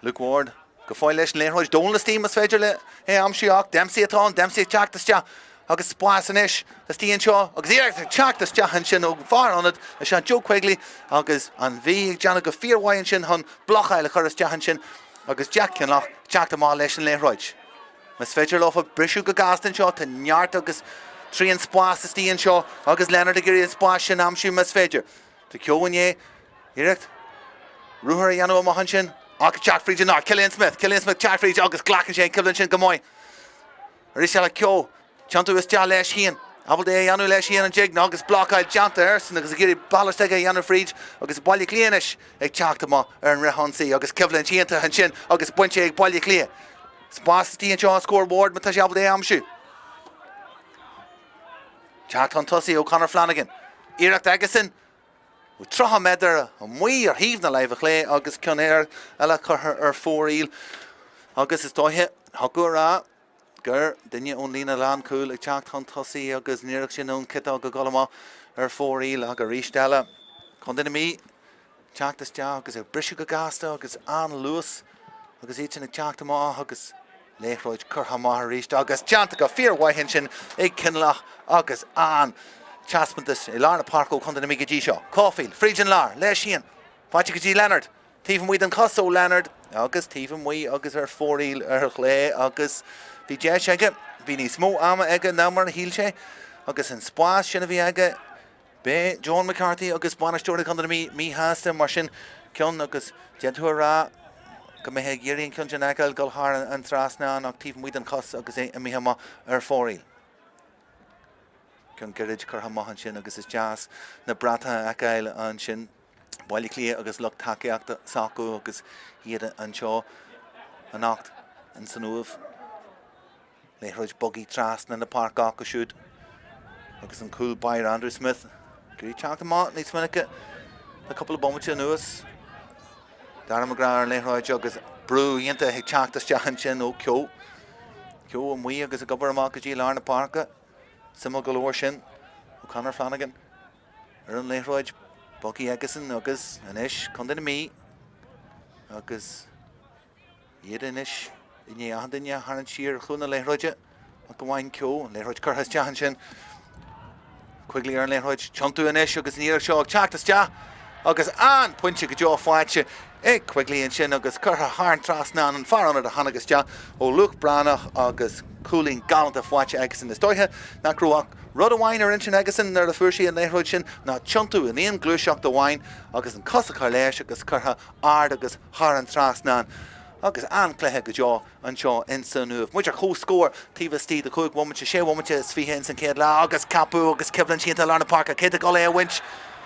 Luke Ward go fóill leis an liathróid. Dolan istigh más féidir le é a aimsiú ach Dempsey atá ann. Dempsey ag teacht isteach agus spás anois istigh anseo agus iarracht ag teacht isteach ansin ó bharr ionad is ea Joe Quigley agus an Mhí ag déanamh go fíormhaith ansin chun blocáil a chur isteach ansin agus Jack Kinlough ag teacht amach leis an liathróid. Más féidir leofa briseadh go gasta anseo, tá neart agus trían spás istigh anseo agus Leonard ag iarraidh an spás sin a aimsiú más féidir. Tá Keogh i ndiaidh iarracht ruathar a dhéanamh amach ansin ach ag teacht fríd an lár, Killian Smith, Killian Smith teacht fríd agus glacann sé an choimhlint sin go maith. Arís eile Keogh, tiontú isteach leis féin, ábalta é a dhéanamh leis féin an dtig agus blocáil déanta airsean agus ag iarraidh bealach aige a dhéanamh fríd agus Baile Átha Cliath anois ag teacht amach ar an fhrithionsaí agus coimhlint iontach ansin agus bainte ag Baile Átha Cliath. Spás istigh anseo os comhair Ward má tá sé ábalta é a aimsiú. Teacht chun tosaigh ó Conor Flanagan. Iarracht aigesan ó 30 méadar amuigh ar thaobh na láimhe chlé agus ceann eile curtha ar fóraoil agus is dóiche thiocfadh a rá gur duine ón líne lánchúil ag teacht chun tosaigh agus an iarracht sin ón ciotóg ag dul amach ar fóraoil ach arís eile Contae na Mí teacht isteach agus ag briseadh go gasta agus an-luas agus iad sin ag teacht amach agus liathróid curtha amach arís agus déanta go fíormhaith ansin ag Kinlough agus an-taispeántas i lár na páirce ó Chontae na Mí go dtí seo. Caulfield fríd an lár leis féin, faighte go dtí Leonard, taobh amuigh den chos ó Leonard agus taobh amuigh agus ar fóraoil ar chlé agus bhí deis aige, bhí níos mó ama aige ná mar a shíl sé agus an spás sin a bhí aige Beidh John McCarthy agus bainisteoirí Chontae na Mí míshásta mar sin ceann agus d'fhéadfá a rá go mbeifeá ag iarraidh an ceann sin a fheiceáil dul thar an trasnán ach taobh amuigh den chos agus é imithe amach ar fóraoil. Ceann gairid curtha amach ansin agus is deas na bratacha a fheiceáil ansin. Baile Átha Cliath agus lucht tacaíochta s'acu agus iad anseo anocht in san Uaimh. Liathróid bogtha trasna na páirce acu siúd agus an cúl báire Andrew Smith ag iarraidh teacht amach níos minice le cúpla bomaite anuas. Darragh McGrath ar an liathróid agus brú iontach ag teacht isteach ansin ó Keogh. Keogh amuigh agus ag obair amach go dtí lár na páirce. Suimiúil go leor sin ó Conor Flanagan ar an liathróid. Bogtha aigesan agus anois Contae na Mí agus Iad anois i ndiaidh achan duine a tharraingt siar ar chúl na liathróide ach amháin Keogh. An liathróid curtha isteach ansin. Quigley ar an liathróid. Tiontú anois agus an iarracht seo ag teacht isteach agus an pointe go deo faighte ag Quigley ansin agus curtha thar an trasnán an fear ionaid a tháinig isteach ó Luke Breathnach agus cúilín galánta faighte aigesan. Is dóiche nach raibh ach rud amháin ar intinn aigesan nuair a fuair sé an liathróid sin ná tiontú in aon ghluaiseacht amháin agus an cos a chur leis agus curtha ard agus thar an trasnán agus an-chluiche go deo anseo ins an Uaimh. Muid ar comhscór taobh istigh de chúig bhomaite, sé bhomaite is 20 ins an chéad leath agus ceapadh agus coimhlint iontach i lár na páirce. Cé atá ag dul é a bhaint?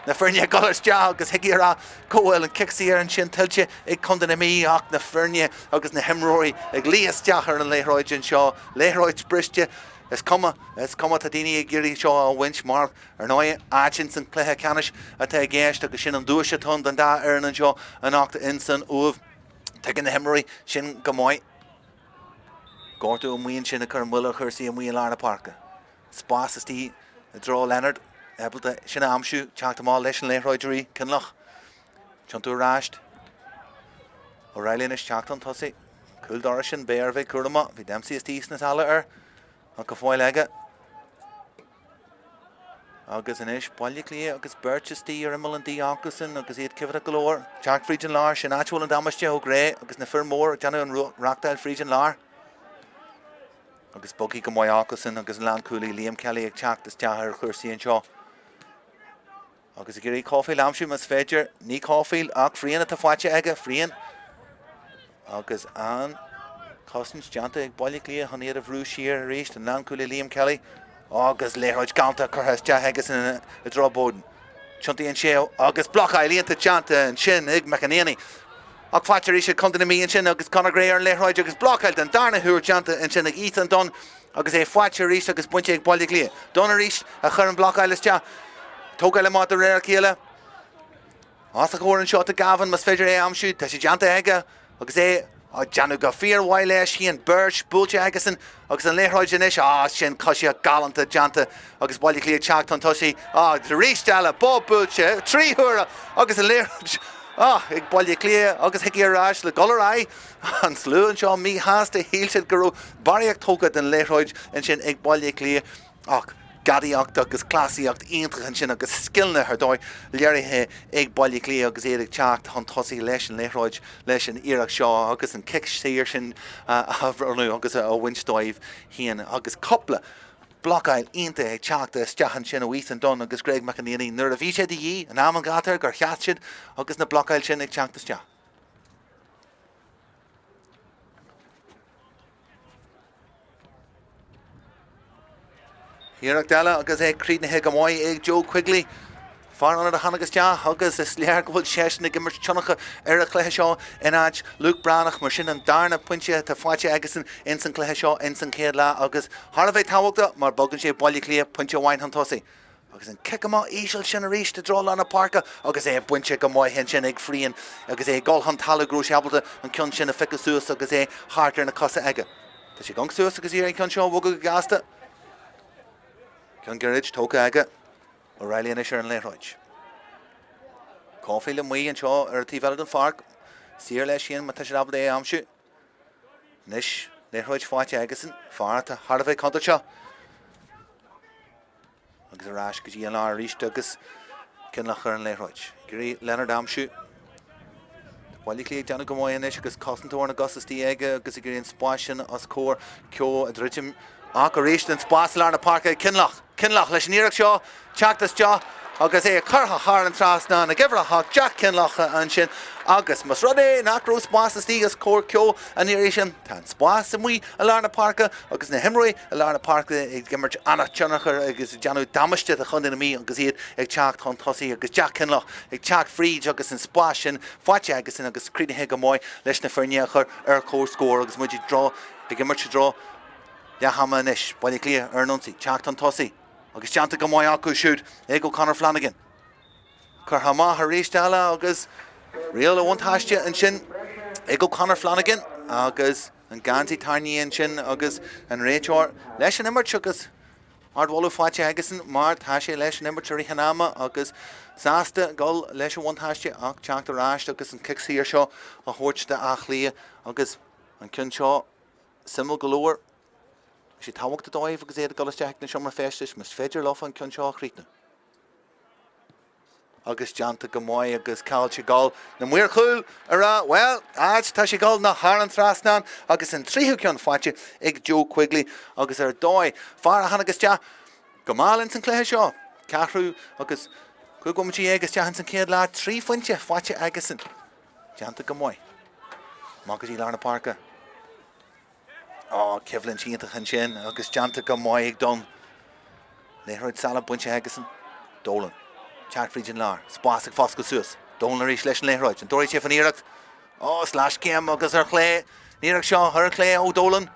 Na foirne ag dul isteach agus thig a rá go bhfuil an cic saor ansin tuillte ag Contae na Mí ach na foirne agus na himreoirí ag luí isteach ar an liathróid anseo. Liathróid briste. Is cuma, is cuma, tá daoine ag iarraidh seo a bhaint mar Ar ndóigh, áit ins an chluiche ceannais atá i gceist agus sin an duais atá ann don dá fhoireann anseo anocht ins an Uaimh. Tuigeann na himreoirí sin go maith. Gortú amuigh ansin ag cur moill ar chúrsaí amuigh i lár na páirce. Spás istigh i dtreo Leonard, ábalta sin a aimsiú, teacht amach leis an liathróid arís, Kinlough. Tiontú ar ais. O'Reilly anois teacht chun tosaigh. Cúl dorais sin, beidh air a bheith cúramach. Bhí Dempsey istigh sna sála air. Ach go fóill aige. Agus anois Baile Átha Cliath agus beirt istigh ar imeall an D acusan agus iad coimhdeach go leor. Teacht fríd an lár, sin áit a bhfuil an damáiste ó Gray agus na fir mór ag déanamh an reachtáil fríd an lár. Agus bogtha go maith acusan agus an lánchúlaí Liam Kelly ag teacht isteach ar chúrsaí anseo. Agus ag iarraidh Caulfield a aimsiú más féidir. Ní Caulfield ach Fearn atá faighte aige. Fearn agus an chosaint déanta ag Baile Átha Cliath chun iad a bhrú siar arís. An lánchúlaí Liam Kelly agus liathróid galánta curtha isteach aigesan i dtreo Bowden. Tiontaíonn sé agus blocáil iontach déanta ansin ag McEnaney. Ach faighte arís ag Contae na Mí ansin agus Conor Gray ar an liathróid agus blocáil den darna huair déanta ansin ag Ethan Dunne agus é faighte arís agus bainte ag Baile Átha Cliath. Dunne arís a chuir an blocáil isteach. Tógáil amach de réir a chéile. Os a chomhair anseo tá Gavin, más féidir é a aimsiú, tá sé déanta aige agus é á déanamh go fíormhaith leis féin. Beirt buailte aigesan agus an liathróid anois, á, sin coisíocht galánta déanta agus Baile Átha Cliath ag teacht chun tosaigh. Á, arís eile, bob buailte trí huaire agus an liathróid, á, ag Baile Átha Cliath agus Hickey ar ais le dul ar aghaidh. An slua anseo míshásta, shíl siad go raibh barraíocht tógtha den liathróid ansin ag Baile Átha Cliath ach gadaíocht agus cleasaíocht iontach ansin agus scileanna ar dóigh léirithe ag Baile Átha Cliath agus iad ag teacht chun tosaigh leis an liathróid leis an iarracht seo agus an cic saor sin a bhronnadh agus a bhaint dóibh féin agus cúpla blocáil iontach ag teacht isteach ansin ó Ethan Dunne agus Greg McEnaney nuair a bhí sé de dhíth in am an ghátair gur sheas siad agus na blocáil sin ag teacht isteach. Iarracht eile agus é críochnaithe go maith ag Joe Quigley. Fear ionaid a tháinig isteach agus is léir go bhfuil seisean ag imirt tionchar ar an chluiche seo in áit Luke Breathnach. Mar sin an darna pointe atá faighte aigesan ins an chluiche seo ins an chéad leath agus thar a bheith tábhachtach mar bogann sé Baile Átha Cliath pointe amháin chun tosaigh. Agus an cic amach íseal sin arís i dtreo lár na páirce agus é bainte go maith ansin ag Fearn agus é ag dul chun talaimh go raibh sé ábalta an ceann sin a phiocadh suas agus é thart ar na cosa aige. Tá sé ag amharc suas agus iarraidh an ceann seo a bhogadh go gasta. Ceann gairid tógtha aige. O'Reilly anois ar an liathróid. Caulfield amuigh anseo ar an taobh eile den pháirc. Saor leis féin má tá sé ábalta é a aimsiú. Anois liathróid faighte aigesan. Fear atá thar a bheith contúirteach. Agus ar ais go dtí an lár arís agus Kinlough ar an liathróid. Ag iarraidh Leonard a aimsiú. Tá Baile Átha Cliath ag déanamh go maith anois agus cosantóir na gcos istigh aige agus ag iarraidh an spás sin os comhair Keogh a dhruidim. Ach arís an spás i lár na páirce ag Kinlough. Kinlough leis an iarracht seo teacht isteach agus é curtha thar an trasnán ag uimhir 8, Jack Kinlough ansin agus más rud é nach raibh spás istigh os comhair Keogh an iarraidh sin, tá an spás amuigh i lár na páirce agus na himreoirí i lár na páirce ag imirt an-tionchar agus ag déanamh damáiste do Chontae na Mí agus iad ag teacht chun tosaigh agus Jack Kinlough ag teacht fríd agus an spás sin faighte aigesan agus críochnaithe go maith leis na foirne a chur ar comhscór agus muid ag imirt i dtreo. Leath ama anois, Baile Átha Cliath ar an ionsaí, teacht chun tosaigh agus déanta go maith acu siúd ag O'Conor Flanagan. Curtha amach arís eile agus riail an bhuntáiste ansin ag O'Conor Flanagan agus an geansaí tarraingthe ansin agus an réiteoir leis an imirt agus ardmholadh faighte aigesan mar tá sé leis an imirt i rith an ama agus sásta dul leis an bhuntáiste ach teacht ar ais agus an cic saor seo a thabhairt d'Áth Cliath agus an ceann seo suimiúil go leor. Tá sé tábhachtach dóibh agus iad ag dul isteach ag na seomra feistis más féidir leofa an ceann seo a chríochnú. Agus déanta go maith agus cá bhfuil sé ag dul na maoir chúil a rá, bhuel, áit, tá sé ag dul ná thar an trasnán agus an tríú ceann faighte ag Joe Quigley agus ar dóigh, fear a tháinig isteach go mall ins an cluiche seo, ceathrú agus 15 bomaite isteach ins an chéad leath, 3 phointe faighte aigesan. Déanta go maith. Amach go dtí lár na páirce. Á, coimhlint iontach ansin agus déanta go maith ag Dunne. Liathróid salach bainte aigesan. Dolan. Teacht fríd an lár. Spás ag foscadh suas. Dolan arís leis an liathróid. An dtabharfaidh sé faoin iarracht? Ó, sleaschéim agus ar chlé. An iarracht seo ar chlé ó Dolan.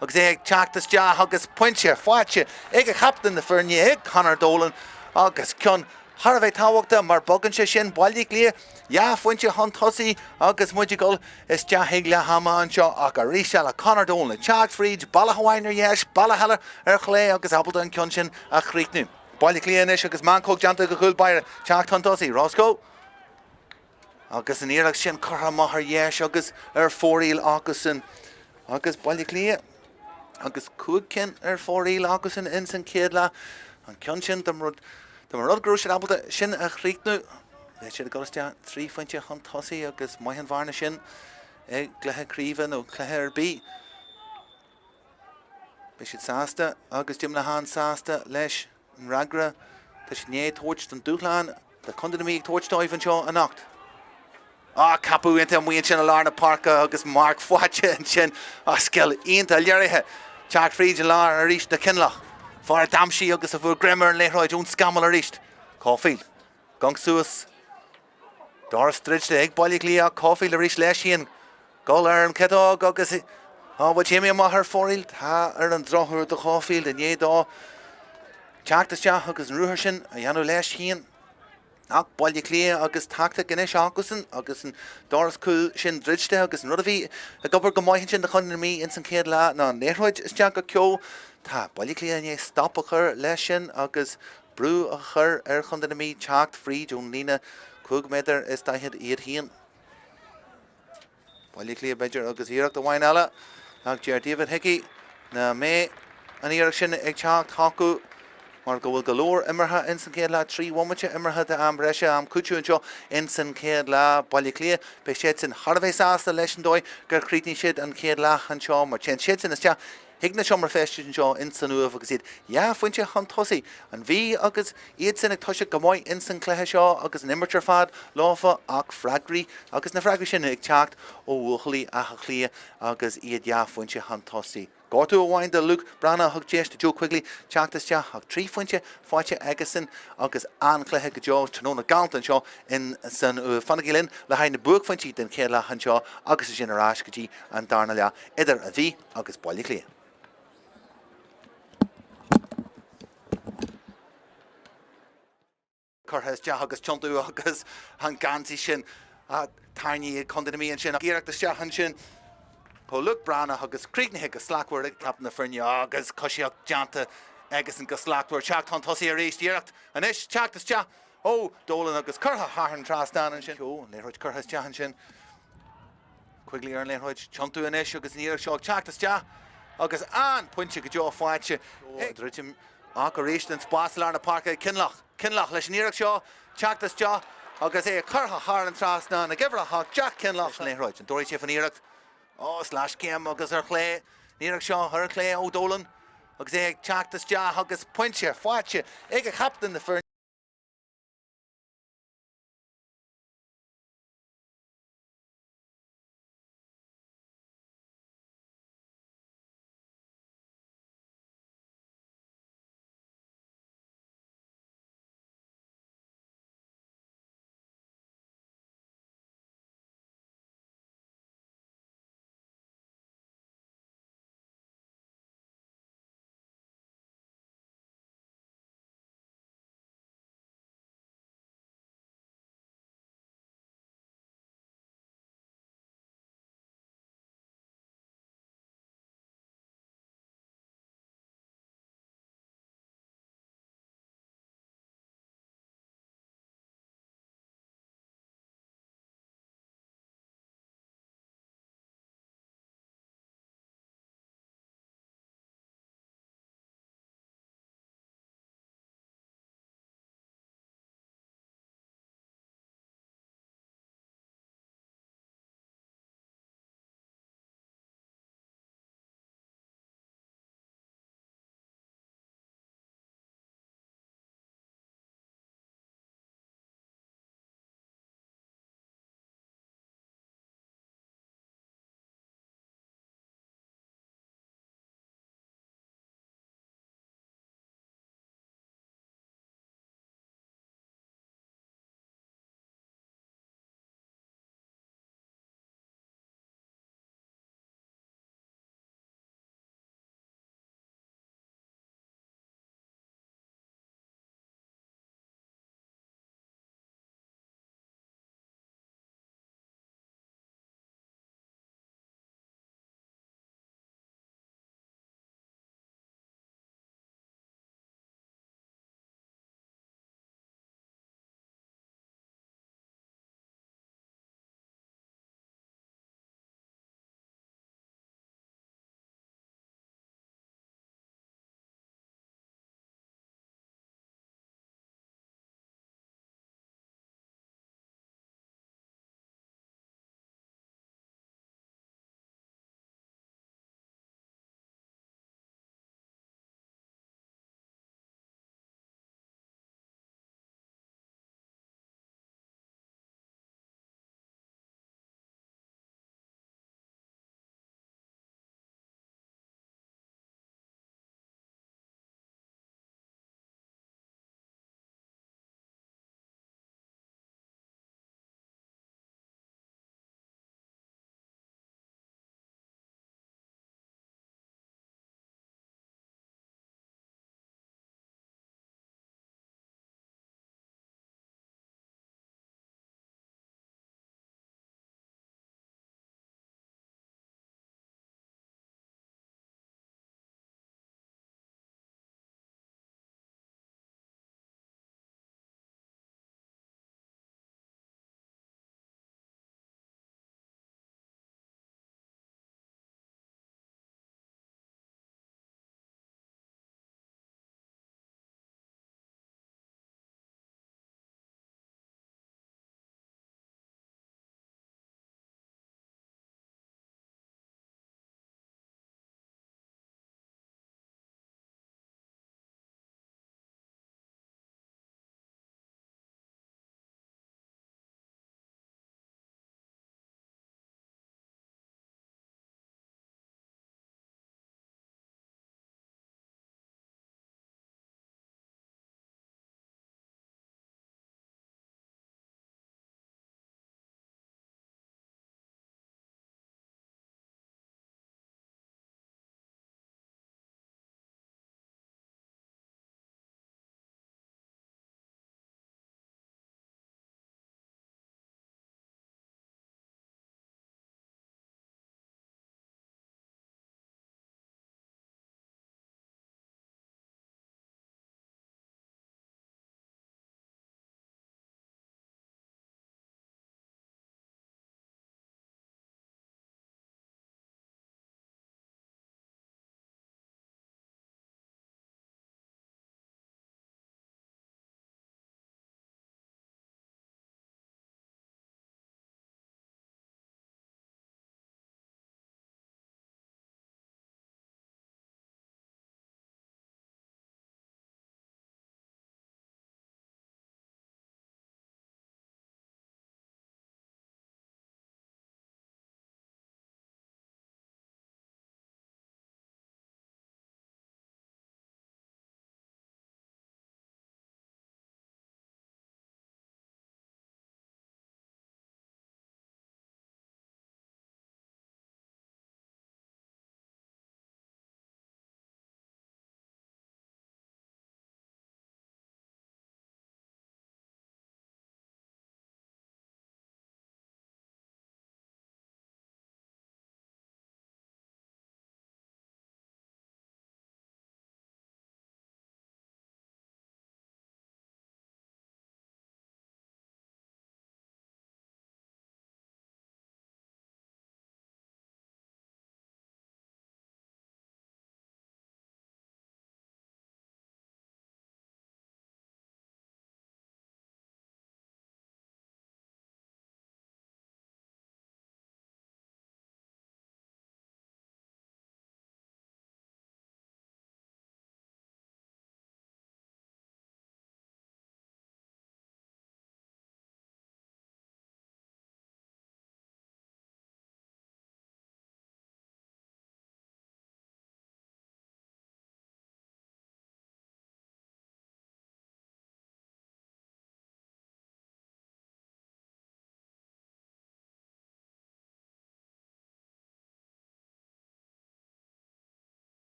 Agus é ag teacht isteach agus pointe faighte ag a chaptaen na foirne, ag Conor Dolan agus ceann thar a bheith tábhachtach mar bogann sé sin Baile Átha Cliath dhá phointe chun tosaigh agus muid ag dul isteach ag leath ama anseo ach arís eile Conor Dolan ag teacht fríd, bealach amháin ar dheis, bealach eile ar chlé agus ábalta an ceann sin a chríochnú. Baile Átha Cliath anois agus meancóg déanta ag a chúl báire teacht chun tosaigh. Roscoe agus an iarracht sin curtha amach ar dheis agus ar fóraoil acusan agus Baile Átha Cliath agus 5 cinn ar fóraoil acusan ins an chéad leath. An ceann sin dá mba rud go raibh siad ábalta sin a chríochnú, bheadh siad ag dul isteach 3 phointe chun tosaigh agus maith an bhearna sin i gcluiche craoibhe nó cluiche ar bith. Beidh siad sásta agus Jim Lehane sásta leis an fhreagra tá siad i ndiaidh tabhairt don dúshlán tá Contae na Mí ag tabhairt dóibh anseo anocht. Á, ceapadh iontach amuigh ansin i lár na páirce agus marc faighte ansin. Á, scil iontach léirithe. Teacht fríd an lár arís do Kinlough. Fear a d'aimsigh agus a fuair greim ar an liathróid ón scamall arís. Caulfield. Gonc suas. Doras druidte ag Baile Átha Cliath ach Caulfield arís leis féin. Dul ar an chiotóg agus á bhfuil sé imithe amach ar fóraoil. Tá ar an drochuair do Caulfield i ndiaidh dó teacht isteach agus an ruathar sin a dhéanamh leis féin. Ach Baile Átha Cliath agus tactic anois acusan agus an doras cúil sin druidte agus an rud a bhí ag obair go maith ansin do Chontae na Mí ins an chéad leath ná an liathróid isteach go ceo. Tá Baile Átha Cliath i ndiaidh stop a chur leis sin agus brú a chur ar Chontae na Mí teacht fríd ón líne 5 méadar is 40 iad féin. Baile Átha Cliath b'fhéidir agus iarracht amháin eile ach deir David Hickey nach mbeidh an iarracht sin ag teacht chucu mar go bhfuil go leor imeartha ins an chéad leath, 3 bhomaite imeartha d'am breise, am cúitimh anseo ins an chéad leath. Baile Átha Cliath, beidh siadsan thar a bheith sásta leis an dóigh gur chríochnaigh siad an chéad leath anseo mar téann siadsan isteach chuig na seomra feistis anseo ins an Uaimh agus iad dhá phointe chun tosaigh. An Mhí agus iadsan ag toiseacht go maith ins an chluiche seo agus an imirt ar fad leofa ach freagraí agus na freagraí sin ag teacht ó bhuachaillí Átha Cliath agus iad dhá phointe chun tosaigh. Gortú amháin do Luke Breathnach a thug deis do Joe Quigley teacht isteach ach 3 phointe faighte aigesan agus an-chluiche go deo tráthnóna galánta anseo in san Uaimh. Fanaigí linn le haghaidh na buaicphointí den chéad leath anseo agus ansin ar ais go dtí an darna leath idir an Mhí agus Baile Átha Cliath. Curtha isteach agus tiontú agus an geansaí sin tarraingthe ag Contae na Mí ansin. Iarracht isteach ansin ó Luke Breathnach agus críochnaithe go slachtmhar ag captaen na foirne agus coisíocht déanta aigesan go slachtmhar. Teacht chun tosaigh arís. Iarracht anois teacht isteach ó Dolan agus curtha thar an trasnán ansin. An liathróid curtha isteach ansin. Quigley ar an liathróid, tiontú anois agus an iarracht seo ag teacht isteach agus an pointe go deo faighte ag druidim ach arís an spás i lár na páirce ag Kinlough. Kinlough leis an iarracht seo teacht isteach agus é curtha thar an trasnán ag uimhir 8 Jack Kinlough leis an liathróid. An dtabharfaidh sé faoin iarracht? Ó, sleaschéim agus ar chlé. An iarracht seo ar chlé ó Dolan agus é ag teacht isteach agus pointe faighte ag a chaptaen na foirne.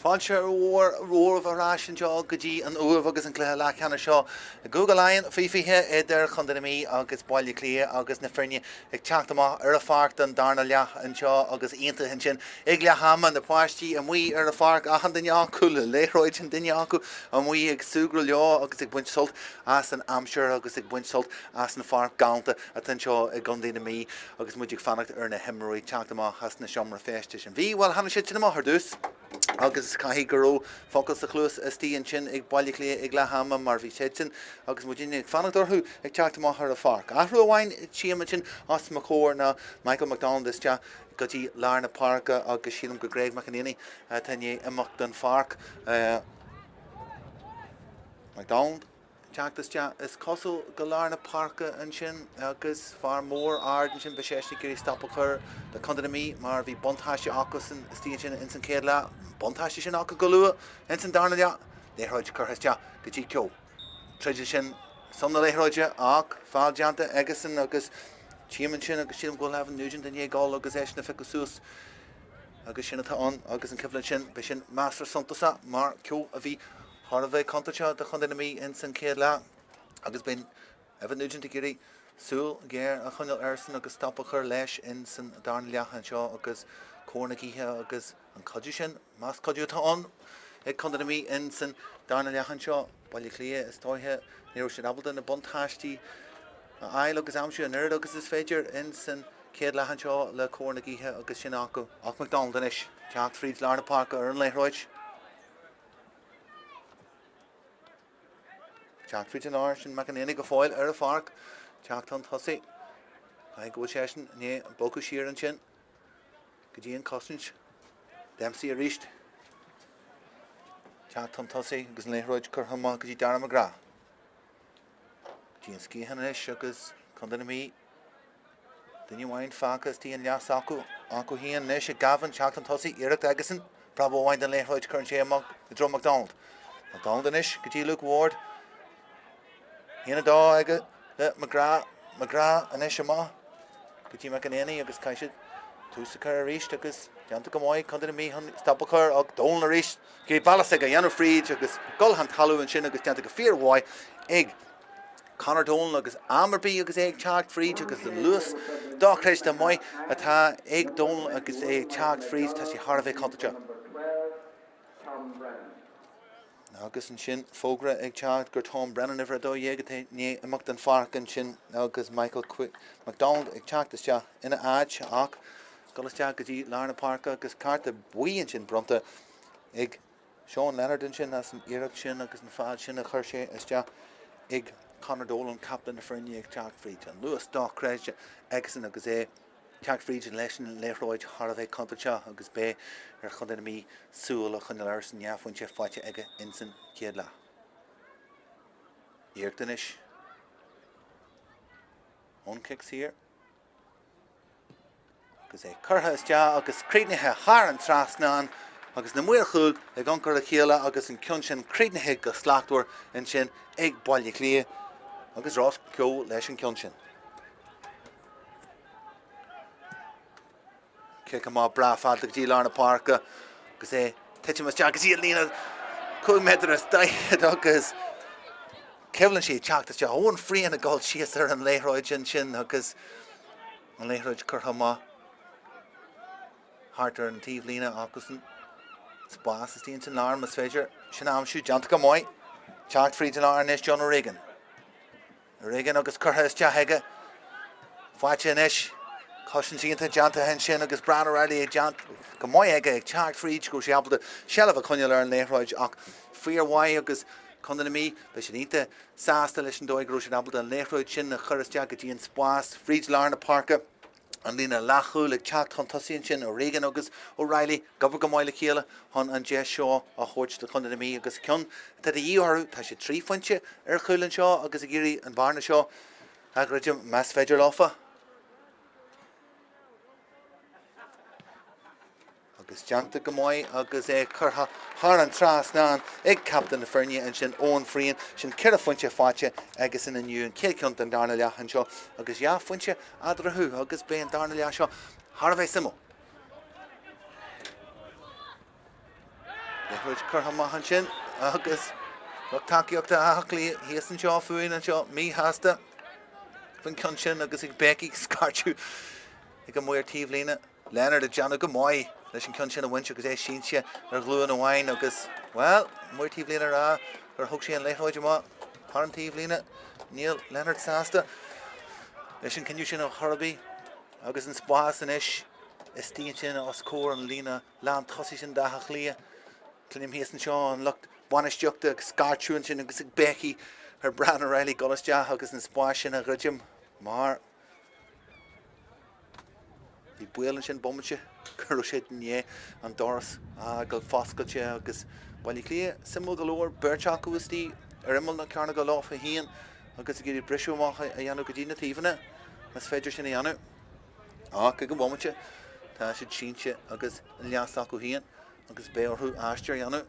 Fáilte mhór romhaibh ar ais anseo go dtí an Uaimh agus an cluiche leathcheannais seo i gCúige Laighean faoi 20 idir Chontae na Mí agus Baile Átha Cliath agus na foirne ag teacht amach ar an pháirc don darna leath anseo agus iontach ansin ag leath ama na páistí amuigh ar an pháirc achan duine acu le liathróid an duine acu amuigh ag súgradh leo agus ag baint sult as an aimsir agus ag baint sult as an pháirc galánta atá anseo i gContae na Mí agus muid ag fanacht ar na himreoirí teacht amach as na seomra feistis. An Mhí, bhuel, tháinig siad sin amach ar dtús agus caithfidh go raibh focal sa chluas istigh ansin ag Baile Átha Cliath ag leath ama mar bhí siadsan agus muidinne ag fanacht orthu ag teacht amach ar an pháirc. Athrú amháin tchím ansin os mo chomhair ná Michael McDonald isteach go dtí lár na páirce agus sílim gur Greg McEnany atá i ndiaidh imeacht den pháirc. McDonald. Teacht isteach, is cosúil, go lár na páirce ansin agus fear mór ard ansin, beidh seisean ag iarraidh stop a chur le Contae na Mí mar bhí buntáiste acusan istigh ansin ins an chéad leath, an buntáiste sin acu go luath ins an darna leath. Liathróid curtha isteach go dtí Keogh. Troid ansin ar son na liathróide ach feall déanta aigesan agus tchím ansin agus sílim go bhfuil Evan Nugent i ndiaidh dul agus eisean a phiocadh suas agus sin atá ann agus an coimhlint sin, beidh sin measartha suntasach mar Keogh a bhí thar a bheith contúirteach do chontae na Mí ins an chéad leath agus beidh Evan Nugent ag iarraidh súil ghéar a choinneáil airsean agus stop a chur leis ins an darna leath anseo agus cóir na gaoithe agus an cuidiú sin, más cuidiú atá ann, ag contae na Mí ins an darna leath anseo. Baile Átha Cliath, is dóiche, ní raibh siad ábalta na buntáistí a fháil agus aimsiú an oiread agus is féidir ins an chéad leath anseo le cóir na gaoithe agus sin acu. Ach McDonald anois, teacht fríd lár na páirce ar an liathróid. Teacht fríd an lár, sin McEnany go fóill ar an pháirc. Teacht chun tosaigh. Caithfidh go bhfuil seisean i ndiaidh bogadh siar ansin go dtí an cosaint. Dempsey arís. Teacht chun tosaigh agus an liathróid curtha amach go dtí Darragh McGrath. Go dtí an sciathán anois agus Contae na Mí. Duine amháin fágtha istigh an leath s'acu acu féin anois ag Gavin teacht chun tosaigh, iarracht aigesan, preab amháin den liathróid cuireann sé amach i dtreo McDonald. McDonald anois go dtí Luke Ward. 1 2 aige le McGrath. McGrath anois amach go dtí McEnany agus caithfidh siad tús a chur arís agus déanta go maith Contae na Mí chun stop a chur ach Dolan arís go dtí bealach a dhéanamh fríd agus dul chun talún ansin agus déanta go fíormhaith ag Conor Dolan agus am ar bith agus é ag teacht fríd agus an luas dochreidte maith atá ag Dolan agus é ag teacht fríd, tá sé thar a bheith contúirteach. Agus ansin fógra ag teacht gur Tom Brennan uimhir 12 atá i ndiaidh imeacht den pháirc ansin agus Michael McDonald ag teacht isteach ina áit ach dul isteach go dtí lár na páirce agus cárta buí ansin bronnta ag Seán Leonard ansin as an iarracht sin agus an feall sin a chuir sé isteach ag Conor Dolan, captaen na foirne ag teacht fríd. An luas dochreidte aigesan agus é ag teacht fríd leis an liathróid thar a bheith contúirteach agus beidh ar Chontae na Mí súil a choinneáil airsean dhá phointe faighte aige insan chéad leath. Iarracht anois ón cic saor. Agus é curtha isteach agus críochnaithe thar an trasnán agus na maoir chúil ag amharc ar a chéile agus an ceann sin críochnaithe go slachtmhar ansin ag Baile Átha Cliath agus Ross Keogh leis an ceann sin. Cic amach breá fada go dtí lár na páirce agus é titim isteach go dtí an líne 5 méadar is 40 agus coimhlint ag teacht isteach. Eoin Frean ag dul síos ar an liathróid ansin agus an liathróid curtha amach thart ar an taobh líne acusan. Spás istigh ins an lár más féidir sin a aimsiú déanta go maith. Teacht fríd an lár anois John O'Regan. O'Regan agus curtha isteach aige. Faighte anois. Cosaint iontach déanta ansin agus Brian O'Reilly ag déanamh go maith aige ag teacht fríd go raibh sé ábalta seilbh a choinneáil ar an liathróid ach fíormhaith agus Contae na Mí, beidh siad iontach sásta leis an dóigh go raibh siad ábalta an liathróid sin a chur isteach go dtí an spás fríd lár na páirce. An líne leathchúil ag teacht chun tosaigh ansin, O'Regan agus O'Reilly ag obair go maith le chéile chun an deis seo a thabhairt do Chontae na Mí agus ceann atá de dhíth orthu. Tá siad trí phointe ar chúl anseo agus ag iarraidh an bhearna seo a dhruidim más féidir leofa. Agus déanta go maith agus é curtha thar an trasnán ag captaen na foirne ansin, Eoin Frean. Sin ceithre phointe faighte aigesan inniu, an chéad cheann den darna leath anseo agus dhá phointe eatarthu agus beidh an darna leath seo thar a bheith suimiúil. Liathróid curtha amach ansin agus lucht tacaíochta Átha Cliath thíos anseo fúinn anseo míshásta faoin gceann sin agus ag béicigh scairteadh ag an maor taobhlíne. Leonard ag déanamh go maith leis an gceann sin a bhaint agus é sínte ar ghlúin amháin agus, bhuel, maor taobhlíne a rá gur thug sé an liathróid amach thar an taobhlíne. Níl Leonard sásta leis an cinneadh sin ar chor ar bith agus an spás anois istigh ansin os comhair an líne lán tosaigh sin d'Áth Cliath. Cluinim thíos anseo an lucht bainistíochta ag scairteadh ansin agus ag béicigh ar Brian O'Reilly dul isteach agus an spás sin a dhruidim mar bhí baol ansin bomaite go raibh siad i ndiaidh an doras a fhágáil foscailte agus Baile Átha Cliath suimiúil go leor, beirt acu istigh ar imeall na cearnóige leo féin agus ag iarraidh briseadh amach a dhéanamh go dtí na taobhanna, más féidir sin a dhéanamh. Ach ag an bhomaite tá siad sínte agus an leas acu féin agus beidh orthu aistear a dhéanamh.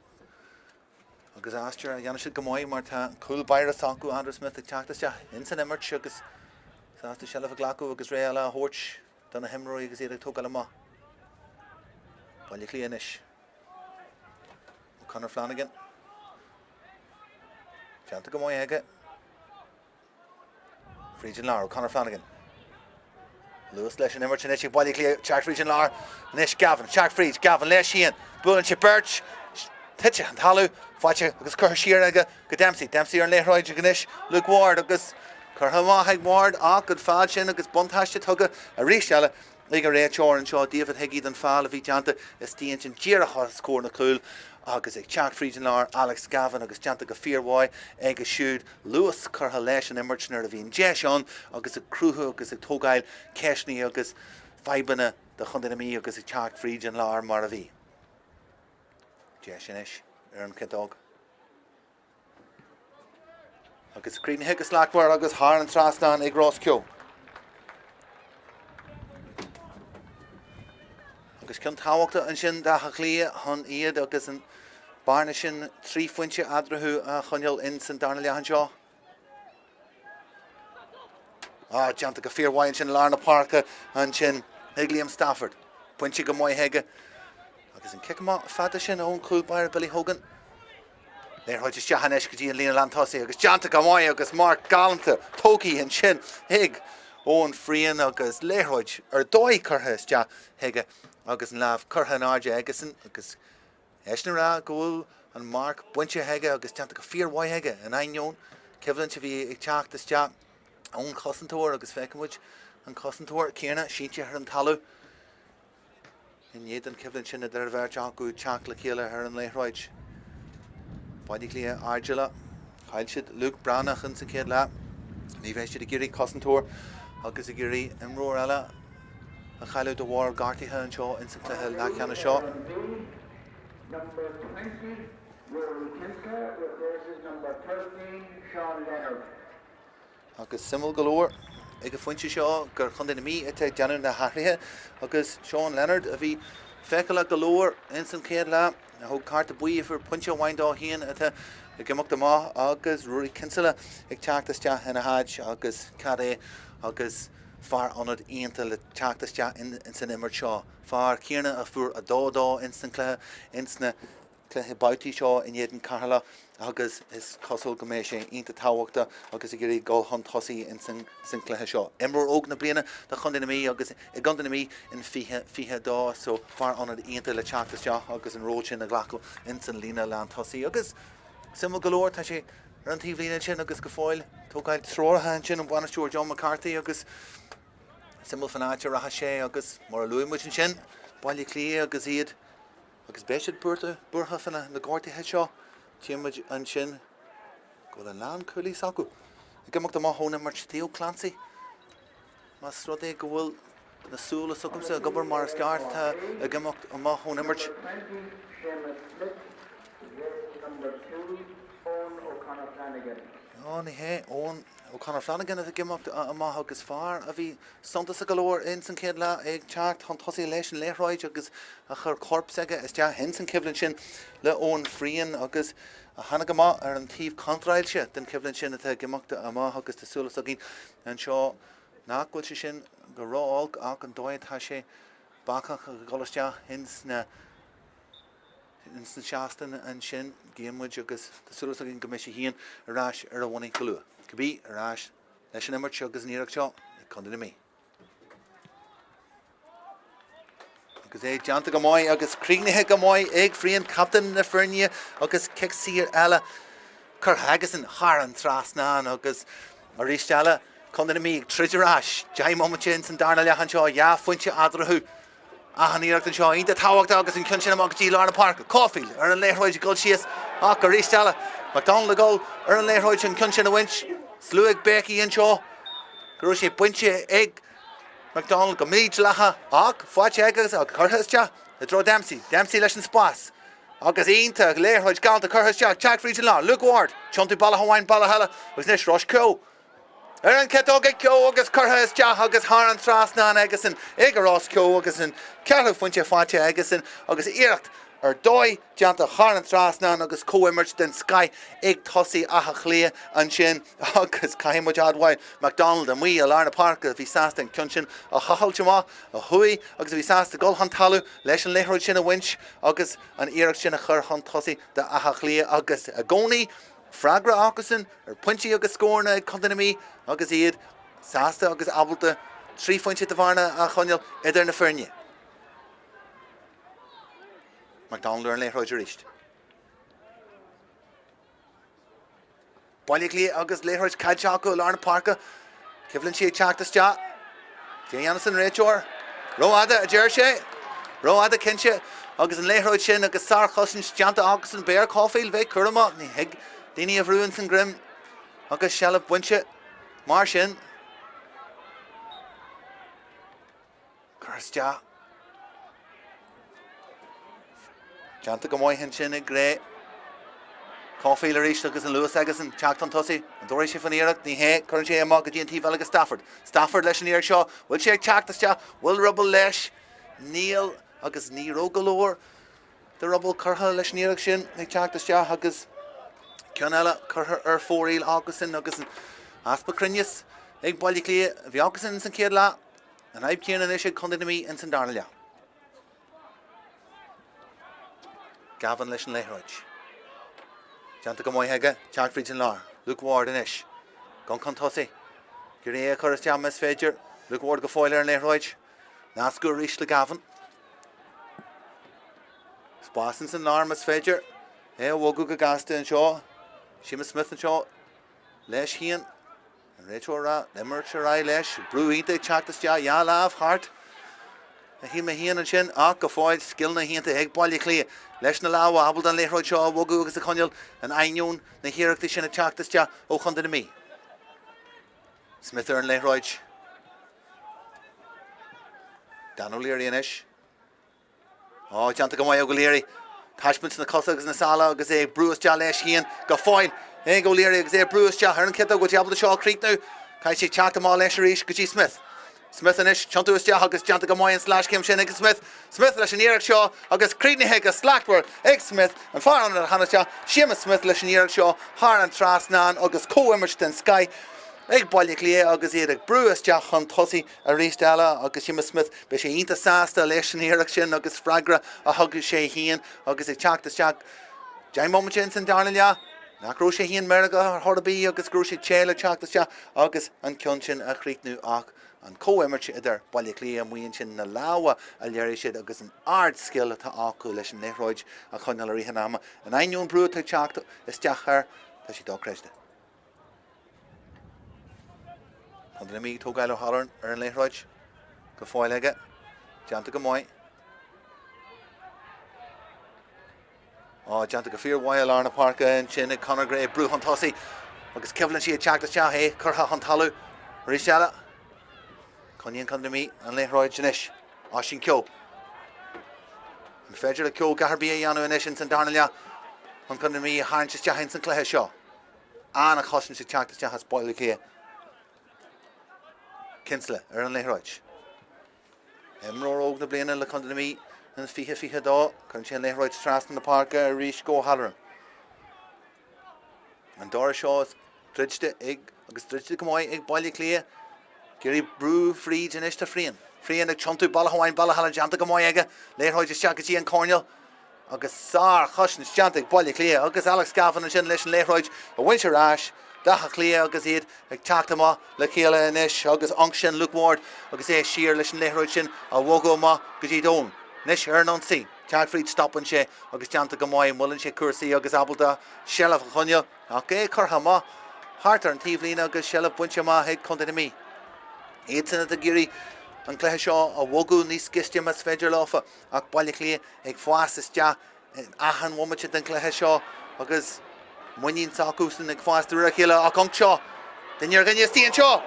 Agus aistear a dhéanfaidh siad go maith mar tá an cúl báire s'acu, Andrew Smith, ag teacht isteach ins an imirt agus sásta seilbh a ghlacadh agus ré eile a thabhairt do na himreoirí agus iad ag tógáil amach. Baile Átha Cliath anois. O'Connor Flanagan. Déanta go maith aige. Fríd an lár, O'Connor Flanagan. Luas leis an imirt anois ag Baile Átha Cliath, teacht fríd an lár. Anois Gavin, teacht fríd, Gavin leis féin. Buaileann sé beirt. Tite an talamh, faighte agus curtha siar aige go Dempsey. Dempsey ar an liathróid anois, Luke Ward agus curtha amach ag Ward ach an feall sin agus buntáiste tugtha arís eile Ag an réiteoir anseo, David Hickey don feall a bhí déanta istigh ansin díreach os comhair na cúil agus ag teacht fríd an lár, Alex Gavin agus déanta go fíormhaith aige siúd. Luas curtha leis an imirt nuair a bhí an deis ann agus ag cruthú agus ag tógáil ceisteanna agus fadhbanna do Chontae na Mí agus ag teacht fríd an lár mar a bhí. Deis anois ar an chiotóg. Agus críochnaithe go slachtmhar agus thar an trasnán ag Ross Keogh. Agus ceann tábhachtach ansin d'Áth Cliath chun iad agus an bearna sin 3 phointe eadarthu a choinneáil in san darna leath anseo. Ah, déanta go fíormhaith ansin i lár na páirce ansin ag Liam Stafford. Bainte go maith aige. Agus an cic amach fada sin ón chúl báire Billy Hogan. Liathróid isteach anois go dtí an líne lántosaigh agus déanta go maith agus marc galánta tógtha ansin ag Eoin Frean agus liathróid ar dóigh curtha isteach chuige agus an lámh curtha in airde aigesan agus eisean ag rá go bhfuil an marc bainte aige agus déanta go fíormhaith aige in ainneoin coimhlint a bhí ag teacht isteach ón chosantóir agus feicfidh muid an cosantóir céanna sínte ar an talamh. I ndiaidh don choimhlint sin idir an bheirt acu teacht le chéile ar an liathróid, Baile Átha Cliath airdeallach, chaill siad Luke Breathnach in sa chéad leath. Ní bheidh siad ag iarraidh cosantóir agus ag iarraidh imreoir eile a chailleadh de bharr gortaithe anseo in sa chluiche leathcheannais seo. Number 20, Rory Kinsella replaces number 13, Sean Leonard. Agus suimiúil go leor ag an phointe seo gur Chontae na Mí atá ag déanamh na hathruithe agus Sean Leonard a bhí feiceálach go leor ins an chéad leath, a thóg cárta buí a fuair pointe amháin dó féin atá ag imeacht amach agus Ruairí Kinsella ag teacht isteach ina háit agus cad é agus fear ionaid iontach le teacht isteach ins an imirt seo. Fear céanna a fuair 2 2 ins an cluiche ins na cluiche babhtaí seo in éadan Ceatharlach agus is cosúil go mbeidh sé iontach tábhachtach agus ag iarraidh dul chun tosaigh in san cluiche seo. Imreoir óg na bliana do Chontae na Mí agus i gContae na Mí in 2022 so fear ionaid iontach le teacht isteach agus an ról sin a ghlacadh in san líne lán tosaigh agus suimiúil go leor tá sé ar an taobh líne ansin agus go fóill tógáil treoracha ansin ón bhainisteoir John McCarthy agus suimiúil fan áit a rachaidh sé agus mar a luaigh muid ansin Baile Átha Cliath agus iad Agus beidh siad buartha fá na gortuithe seo. Tchíonn muid ansin go bhfuil an lánchúlaí s'acu ag imeacht amach ón imirt, Theo Clancy. Más rud é go bhfuil na súile s'agamsa ag obair mar is ceart, tá ag imeacht amach ón imirt. Number 20, Seamus Smith, replaces number 2, Eoin O'Connor Flanagan. Ó, ní hé, Eoin O'Connor Flanagan atá ag imeacht amach agus fear a bhí suntasach go leor ins an chéad leath ag teacht chun tosaigh leis an liathróid agus a chur corp s'aige isteach ins an choimhlint sin le Eoin Frean agus a tháinig amach ar an taobh contráilte den choimhlint sin atá ag imeacht amach agus tá súil againn anseo nach bhfuil sé sin go ró-olc ach an dóigh atá sé bacach ag dul isteach ins na. ins an seastán ansin. Guíonn muid agus tá súil againn go mbeidh sé féin ar ais ar a bhonnaí go luath. Cibé, ar ais leis an imirt agus an iarracht seo ag Contae na Mí. Agus é déanta go maith agus críochnaithe go maith ag Freen, captaen na foirne agus cic saor eile curtha aigesan thar an trasnán agus arís eile Contae na Mí ag troid ar ais. 10 mbomaite ins an darna leath anseo, 2 phointe eatarthu. Ach an iarracht anseo iontach tábhachtach agus an ceann sin amach go dtí lár na páirce. Caulfield ar an liathróid ag dul síos ach arís eile McDonald ag dul ar an liathróid an ceann sin a bhaint. Slua ag béicigh anseo go raibh sé bainte ag McDonald go mídhleathach ach faighte aige agus curtha isteach i dtreo Dempsey. Dempsey leis an spás agus iontach liathróid galánta curtha isteach. Teacht fríd an lár. Luke Ward. Tiontú bealach amháin bealach eile agus anois Ross Keogh. Ar an chiotóg ag Keogh agus curtha isteach agus thar an trasnán aigesan ag Ross Keogh agus an ceathrú phointe faighte aigesan agus iarracht ar dóigh déanta thar an trasnán agus comhimirt den scoith ag tosaí Átha Cliath ansin agus caithfidh muid a admháil McDonald amuigh i lár na páirce a bhí sásta an ceann sin a thochailt amach, a chuaigh agus a bhí sásta dul chun talaimh leis an liathróid sin a bhaint agus an iarracht sin a chur chun tosaigh d'Áth Cliath agus i gcónaí Freagra acusan ar phointí agus scóranna ag Contae na Mí agus iad sásta agus ábalta 3 phointe de bhearna a choinneáil idir na foirne. McDonald ar an liathróid arís. Baile Átha Cliath agus liathróid caillte acu i lár na páirce. Kivlin ag teacht isteach. Cé a dhéanfas an réiteoir? Rófhada, a deir sé. Rófhada, cinnte. Agus an liathróid sin agus sárchosaint déanta acusan Bear Caulfield bheith cúramach. Ní thig daoine a bhrú ins an ngreim agus seilbh bainte mar sin. Cur isteach. Déanta go maith ansin ag Gray. Caulfield arís agus an luas aigesan teacht chun tosaigh. An dtabharfaidh sé faoin iarracht? Ní hea. Cuireann sé amach go dtí an taobh eile go Stafford. Stafford leis an iarracht seo. Bhfuil sé ag teacht isteach? Bhfuil ruball leis? Níl agus ní raibh go leor de ruball curtha leis an iarracht sin ag teacht isteach agus ceann eile curtha ar fóraoil acusan agus an easpa cruinneas ag Baile Átha Cliath a bhí acusan ins an chéad leath. An fhadhb chéanna anois ag Contae na Mí ins an darna leath. Gavin leis an liathróid. Déanta go maith aige, teacht fríd an lár. Luke Ward anois. Dul chun tosaigh. Ag iarraidh é a chur isteach más féidir. Luke Ward go fóill ar an liathróid. Nascadh arís le Gavin. Spás ins an lár más féidir. É a bhogadh go gasta anseo. Seamus Smith anseo leis féin. An réiteoir ag rá, imirt ar aghaidh leis, brú iontach ag teacht isteach, dhá lámh thart a 1 ansin ach go fóill scileanna iontacha ag Baile Átha Cliath leis na lámha, ábalta an liathróid seo a bhogadh agus a choinneáil in ainneoin na hiarrachtaí sin ag teacht isteach ó Chontae na Mí. Smith ar an liathróid. Dan O'Leary anois. Á, déanta go maith ag O'Leary. Taispeáint na cosa agus na sála agus é ag brú isteach leis féin go fóill ag O'Leary agus é ag brú isteach ar an chiotóg bhfuil sé ábalta seo a chríochnú. Caithfidh sé teacht amach leis arís go dtí Smith. Smith anois, tiontú isteach agus déanta go maith an sleaschéim sin ag Smith. Smith leis an iarracht seo agus críochnaithe go slachtmhar ag Smith. An fear ionaid a tháinig isteach, Séamus Smith leis an iarracht seo thar an trasnán agus comhimirt den scoith ag Baile Átha Cliath agus iad ag brú isteach chun tosaigh arís eile agus Séamus Smith, beidh sé iontach sásta leis an iarracht sin agus freagra a thug sé féin agus ag teacht isteach 10 mbomaite ins an darna leath, nach raibh sé féin meirgeach ar chor ar bith agus go raibh sé te le teacht isteach agus an ceann sin a chríochnú ach an comhimirt idir Baile Átha Cliath amuigh ansin, na lámha a léirigh siad agus an ard-scil atá acu leis an liathróid a choinneáil i rith an ama in ainneoin brú atá ag teacht isteach air, tá sé dochreidte. Contae na Mí ag tógáil O'Halloran ar an liathróid go fóill aige. Déanta go maith. Á, déanta go fíormhaith i lár na páirce ansin ag Conor Gray, brú chun tosaigh agus Kivlin ag teacht isteach é curtha chun talaimh arís eile. Coinníonn Contae na Mí an liathróid anois. Oisín Keogh. An féidir le Keogh a dhath ar bith a dhéanamh anois ins an darna leath chun Contae na Mí a tharraingt isteach ins an cluiche seo? An-chosaint ag teacht isteach as Baile Átha Cliath. Kinsella ar an liathróid. Imreoir óg na bliana le Contae na Mí in 2022. Cuireann sé an liathróid trasna na páirce arís go O'Halloran. An doras seo druidte ag agus druidte go maith ag Baile Átha Cliath. Ag iarraidh brú fríd anois tá Freen. Freen ag tiontú bealach amháin bealach eile déanta go maith aige. Liathróid isteach go dtí an coirnéal. Agus sár-chosaint déanta ag Baile Átha Cliath agus Alex Gavin ansin leis an liathróid a bhaint ar ais d'Áth Cliath agus iad ag teacht amach le chéile anois agus ansin Luke Ward agus é siar leis an liathróid sin a bhogadh amach go dtí Dunne. Anois ar an ionsaí, teacht fríd stopann sé agus déanta go maith, moilleann sé cúrsaí agus ábalta seilbh a choinneáil ach é curtha amach thart ar an taobhlíne agus seilbh bainte amach ag Contae na Mí. Iadsan atá ag iarraidh an cluiche seo a bhogadh níos gaiste más féidir leofa. Ach Baile Átha Cliath ag fás isteach in achan bhomaite den chluiche seo agus muinín s'acusan ag fás de réir a chéile ach anseo, duine ar dhuine istigh anseo!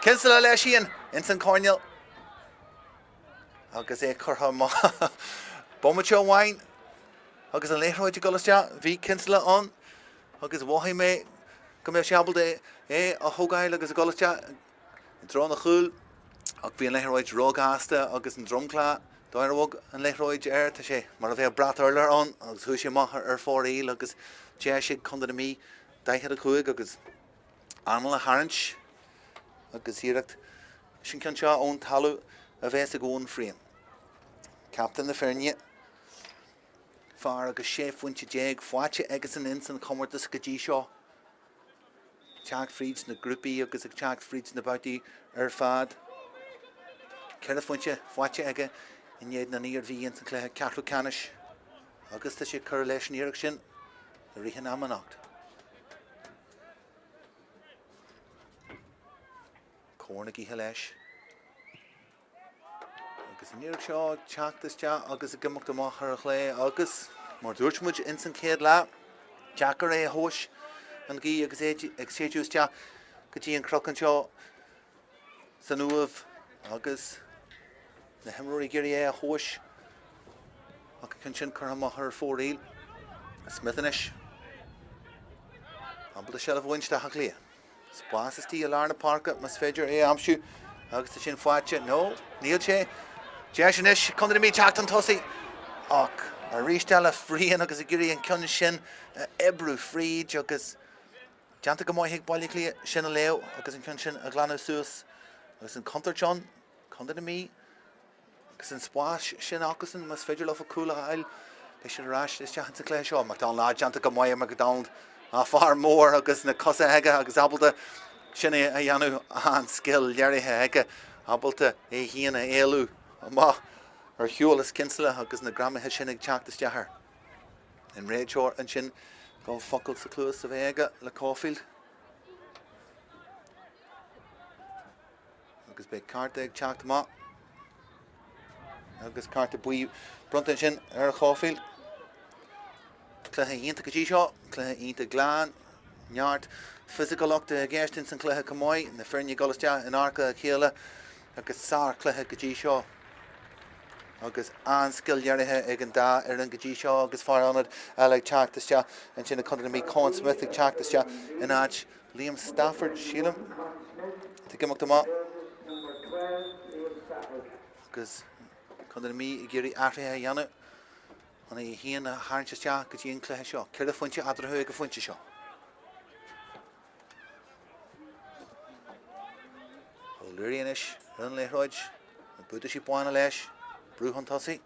Kinsella leis féin ins an choirnéal agus é curtha amach. Bomaite amháin agus an liathróid ag dul isteach. Bhí Kinsella ann agus mhothaigh mé go mbeadh sé ábalta é a thógáil agus a dhul isteach. I dtreo an chúil ach bhí an liathróid róghasta agus an dromchla dóigh ar bhog an liathróid air, tá sé mar a bheadh brat urláir ann agus chuaigh sé amach ar fóraoil agus deis ag Contae na Mí 45 agus anáil a tharraingt agus iarracht sin ceann seo ón talamh a bheas ag Eoin Fearn, captaen na foirne. Fear agus 16 phointe faighte aigesan ins an chomórtas go dtí seo. teacht fríd na grúpaí agus ag teacht fríd na babhtaí ar fad. 4 phointe faighte aige in éadan an Iarmhí ins an chluiche ceathrú ceannais agus tá sé ag cur leis an iarracht sin i rith an ama anocht. Cóir na gaoithe leis. Agus an iarracht seo ag teacht isteach agus ag imeacht amach ar a chlé agus, mar dúirt muid ins an chéad leath, deacair é a thomhais, an ghaoth agus é ag séideadh isteach go dtí an chnoc anseo san Uaimh agus na himreoirí ag iarraidh é a thomhais ach an ceann sin curtha amach ar fóraoil. Smith anois. Ábalta seilbh a bhaint d'Áth Cliath. Spás istigh i lár na páirce más féidir é a aimsiú agus tá sin faighte. No, níl sé. Deis anois, Contae na Mí teacht chun tosaigh ach arís eile Fearn agus ag iarraidh an ceann sin a oibriú fríd agus déanta go maith ag Baile Átha Cliath sin a léamh agus an ceann sin a ghlanadh suas agus an chontúirt ann, Contae na Mí. Agus an spás sin acusan, más féidir leofa cúl a fháil, beidh siad ar ais isteach insa chluiche seo. McDonald, ah, déanta go maith ag McDonald. Ah, fear mór agus na cosa aige agus ábalta sin a dhéanamh. An-scil léirithe aige, ábalta é féin a éalú amach ar shiúl as Kinsella agus na greamaithe sin ag teacht isteach air. An réiteoir ansin, dul focal sa chluas a bheith aige le Caulfield. Agus beidh cárta ag teacht amach. Agus cárta buí bronnta ansin ar Caulfield. Cluiche iontach go dtí seo, cluiche iontach glan, neart fisiciúlachta i gceist ins an chluiche chomh maith, na foirne ag dul isteach in adharca a chéile agus sár-chluiche go dtí seo. Agus an-scil léirithe ag an dá fhoireann go dtí seo agus fear ionaid eile ag teacht isteach ansin ag Contae na Mí, Conn Smith ag teacht isteach in áit Liam Stafford, sílim, ag imeacht amach agus Contae na Mí ag iarraidh athruithe a dhéanamh chun é féin a tharraingt isteach go dtí an cluiche seo. 4 phointe eatarthu ag an phointe seo. O'Leary anois ar an liathróid, na buataisí bána leis, brú chun tosaigh.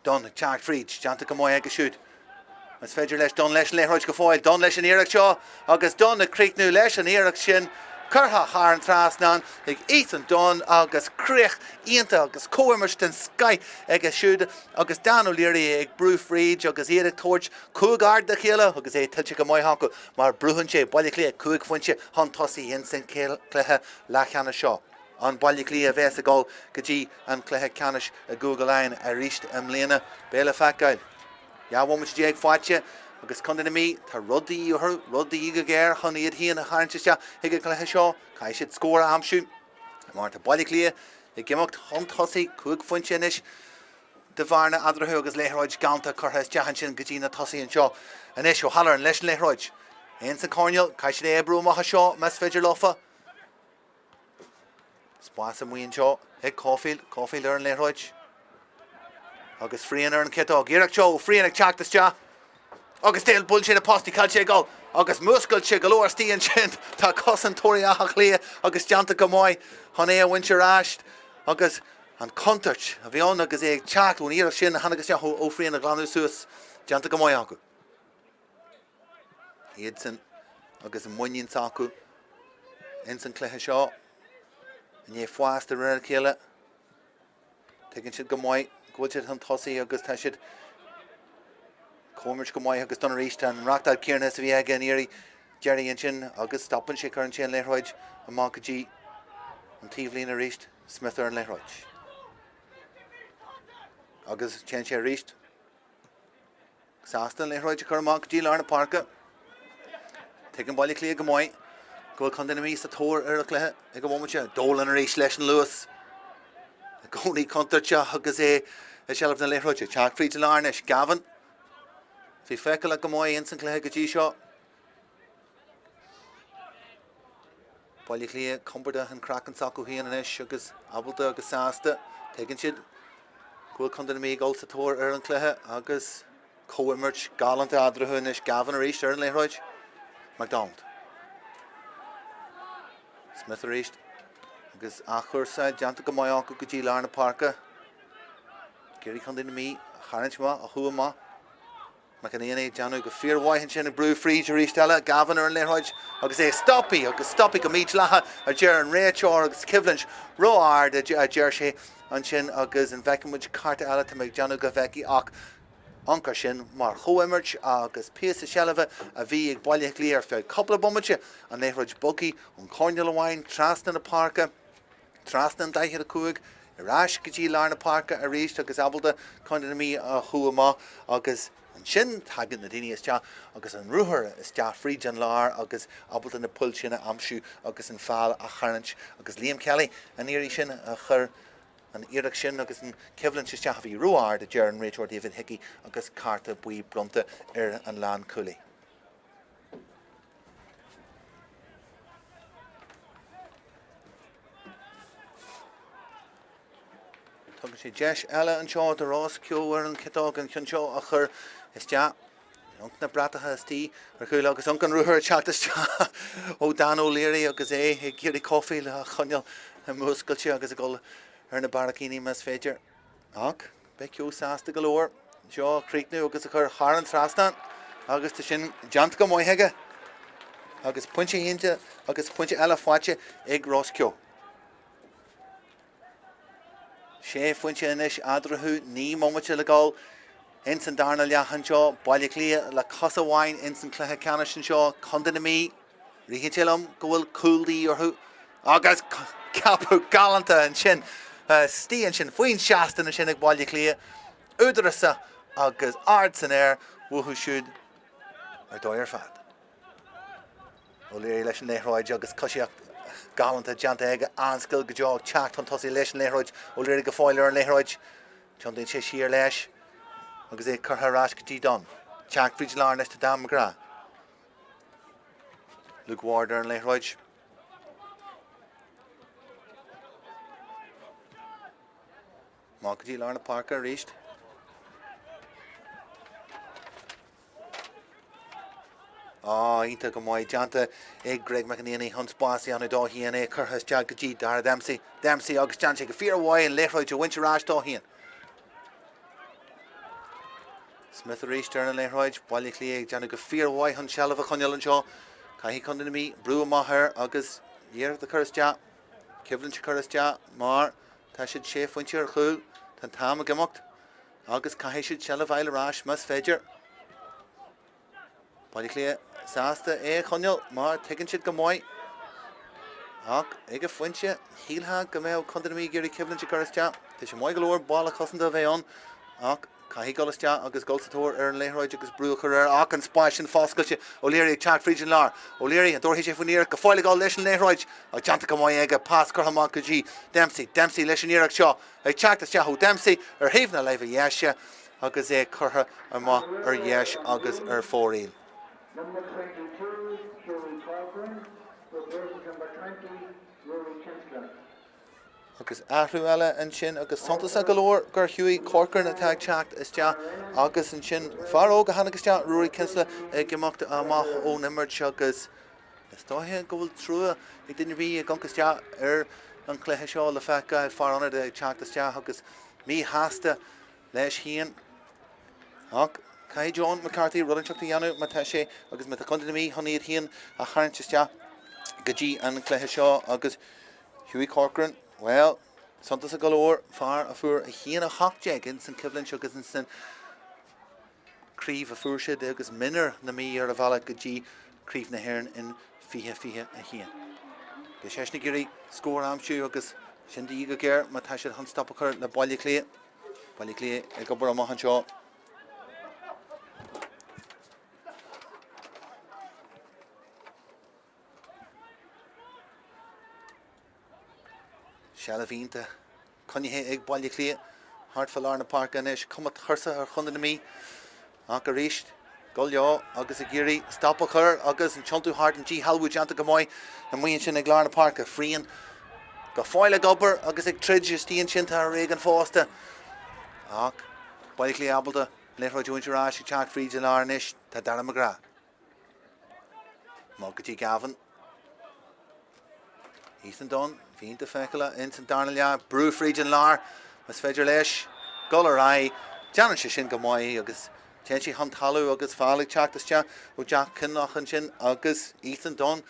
Dunne ag teacht fríd, déanta go maith aige siúd. Is féidir leis Dunne leis an liathróid go fóill. Dunne leis an iarracht seo agus Dunne ag críochnú leis an iarracht sin. Curtha thar an trasnán ag Ethan Dunne agus críoch iontach agus comhimirt den scoith aige siúd agus Dan O'Leary ag brú fríd agus iad ag tabhairt 5 aird dá chéile agus é tuillte go maith acu mar brúann sé Baile Átha Cliath 5 phointe chun tosaigh ins an cluiche leathcheannais seo. An Baile Átha Cliath a bheas ag dul go dtí an cluiche ceannais i gCúige Laighean arís i mbliana? Beidh le feiceáil. 12 bhomaite faighte agus Contae na Mí, tá rud de dhíth orthu, rud de dhíth go géar chun iad féin a tharraingt isteach chuig an gcluiche seo. Caithfidh siad scór a aimsiú mar tá Baile Átha Cliath ag imeacht chun tosaigh, 5 phointe anois de bhearna eadarthu agus liathróid gallta curtha isteach ansin go dtí na tosaithe anseo. Anois O'Halloran leis an liathróid. Ins an choirnéal, caithfidh siad é a oibriú amach anseo más féidir leofa. Spás amuigh anseo ag Caulfield, Caulfield ar an liathróid. Agus Fearn ar an chiotóg. Iarracht seo ó Fearn ag teacht isteach. Agus Dale buaileann sé na postaí, chaill sé ag dul. Agus múscailte go leor istigh ansin. Tá cosantóirí Átha Cliath agus déanta go maith chun é a bhaint ar ais. Agus. An chontúirt a bhí ann agus é ag teacht ón iarracht sin a tháinig isteach ó Ó Friain a ghlanadh suas, déanta go maith acu. Iadsan agus an muinín s'acu ins an chluiche seo i ndiaidh fás de réir a chéile. Tuigeann siad go maith go bhfuil siad chun tosaigh agus tá siad comhimirt go maith agus Dunne arís an reachtáil céanna is a bhí aige an iarraidh deiridh ansin agus stopann sé, cuireann sé an liathróid amach go dtí an taobhlíne arís, Smith ar an liathróid. Agus téann sé arís. Sásta an liathróid a chur amach go dtí lár na páirce. Tuigeann Baile Átha Cliath go maith go bhfuil Contae na Mí sa tóir ar an chluiche ag an bhomaite seo. Dolan arís leis an luas. I gcónaí contúirteach agus é i seilbh na liathróide. Teacht fríd an lár anois. Gavin. Bhí feiceálach go maith ins an chluiche go dtí seo. Baile Átha Cliath compordach an craiceann s'acu féin anois agus ábalta agus sásta. Tuigeann siad go bhfuil Contae na Mí ag dul sa tóir ar an chluiche agus comhimirt galánta eadarthu anois. Gavin arís ar an liathróid. McDonald. Smith arís agus athchúrsáil déanta go maith acu go dtí lár na páirce. Ag iarraidh Contae na Mí a tharraingt amach, a shú amach. McEnaney ag déanamh go fíormhaith ansin ag brú fríd arís eile. Gavin ar an liathróid agus é stoptha agus stoptha go mídhleathach a deir an réiteoir agus coimhlint ró-ard a deir sé ansin agus an bhfeicfidh muid cárta eile? Tá mé ag déanamh go bhfeicfidh ach amharc air sin mar chomhimirt agus píosa seilbhe a bhí ag Baile Átha Cliath ar feadh cúpla bomaite, an liathróid bogtha ón choirnéal amháin trasna na páirce. Trasna an 45, ar ais go dtí lár na páirce arís agus ábalta Contae na Mí a shú amach agus ansin tagann na daoine isteach agus an ruathar isteach fríd an lár agus ábalta na poill sin a aimsiú agus an feall a tharraingt agus Liam Kelly an iarraidh sin a chuir an iarracht sin agus an choimhlint isteach a bhí ró-ard a deir an réiteoir David Hickey agus cárta buí bronnta ar an lánchúlaí. Tugann sé deis eile anseo do Ros Teo ar an chiotóg an ceann seo a chur isteach. Amharc na bratacha istigh ar chúl agus amharc an ruathar ag teacht isteach ó Dan O'Leary agus é ag iarraidh Caulfield a choinneáil múscailte agus ag dul ar na barraicíní más féidir. Ach beidh Keogh sásta go leor seo a chríochnú agus a chur thar an trasnán agus tá sin déanta go maith aige agus pointe iontach agus pointe eile faighte ag Ros Teo. Sé phointe anois eadarthu, 9 mbomaite le dul ins an darna leath anseo, Baile Átha Cliath le cos amháin ins an cluiche ceannais anseo, Contae na Mí. Ritheann sé liom go bhfuil cúl de dhíth orthu agus ceapadh galánta ansin istigh ansin faoin seastán ansin ag Baile Átha Cliath. Údarásach agus ard san aer uathu siúd ar dóigh ar fad. O'Leary leis an liathróid agus coisíocht galánta déanta aige. An-scil go deo ag teacht chun tosaigh leis an liathróid. O'Leary go fóill ar an liathróid. Tiontaíonn sé siar leis agus é curtha ar ais go dtí Dunne. Teacht fríd an lár anois do Dan McGrath. Luke Ward ar an liathróid. Amach go dtí lár na páirce arís. Á, iontach go maith déanta ag Greg McEnaney chun spás a dhéanamh dó féin, é curtha isteach go dtí Dara Dempsey. Dempsey agus déanann sé go fíormhaith an liathróid a bhaint ar ais dó féin. Smith arís ar an liathróid, Baile Átha Cliath ag déanamh go fíormhaith chun seilbh a choinneáil anseo. Caithfidh Contae na Mí brú amach air agus iarracht a chur isteach, coimhlint a chur isteach mar tá siad sé phointe ar chúl, tá an t-am ag imeacht agus caithfidh siad seilbh a fháil ar ais más féidir. Baile Átha Cliath sásta é a choinneáil mar tuigeann siad go maith. Ach ag an phointe, shílfeá go mbeadh Contae na Mí ag iarraidh coimhlint a chur isteach. Tá sé maith go leor balla cosanta a bheith ann ach caithfidh dul isteach agus dul sa tóir ar an liathróid agus brú a chur air. Ach an spás sin foscailte, O'Leary ag teacht fríd an lár. O'Leary, an dtabharfaidh sé faoin iarracht go fóill ag dul leis an liathróid? Ach déanta go maith aige, pas curtha amach go dtí Dempsey. Dempsey leis an iarracht seo. Ag teacht isteach ó Dempsey ar thaobh na láimhe dheise agus é curtha amach ar dheis agus ar fóraoil. Number 22, Hughie Corcoran, replaces number 20, Rory Kinsella. Agus athrú eile ansin agus suntasach go leor gur Hughie Corcoran atá ag teacht isteach agus ansin fear óg a tháinig isteach, Rory Kinsella, ag imeacht amach ón imirt agus. Is dóiche go bhfuil trua ag duine ar bith ag amharc isteach ar an chluiche seo le feiceáil fear ionaid ag teacht isteach agus míshásta leis féin. Ach caithfidh John McCarthy rud inteacht a dhéanamh má tá sé agus má tá Contae na Mí chun iad féin a tharraingt isteach go dtí an cluiche seo agus Hughie Corcoran, bhuel, suntasach go leor, fear a fuair 1-18 ins an choimhlint agus ins an craobh a fuair siad agus mionúir na Mí ar a bhealach go dtí Craobh na hÉireann in 2021. Beidh seisean ag iarraidh scór a aimsiú agus sin de dhíth go géar má tá siad chun stop a chur le Baile Átha Cliath. Baile Átha Cliath ag obair amach anseo. Seilbh iontach coinnithe ag Baile Átha Cliath thart fá lár na páirce anois. Cuma tuirseach ar chontae na Mí ach arís dul leo agus ag iarraidh stop a chur agus an tiontú thart, an díshealbhú déanta go maith amuigh ansin ag lár na páirce. Fearn go fóill ag obair agus ag troid istigh ansin tá Regan fosta ach Baile Átha Cliath ábalta liathróid a bhaint ar ais ag teacht fríd an lár anois. Tá Darragh McGrath. Amach go dtí Gavin. Ethan Dunne, bhí iontach feiceálach ins an darna leath, brú fríd an lár, más féidir leis dul ar aghaidh. Déanann sé sin go maith agus téann sé chun talamh agus feall ag teacht isteach ó Jack Kinlough ansin agus Ethan Dunne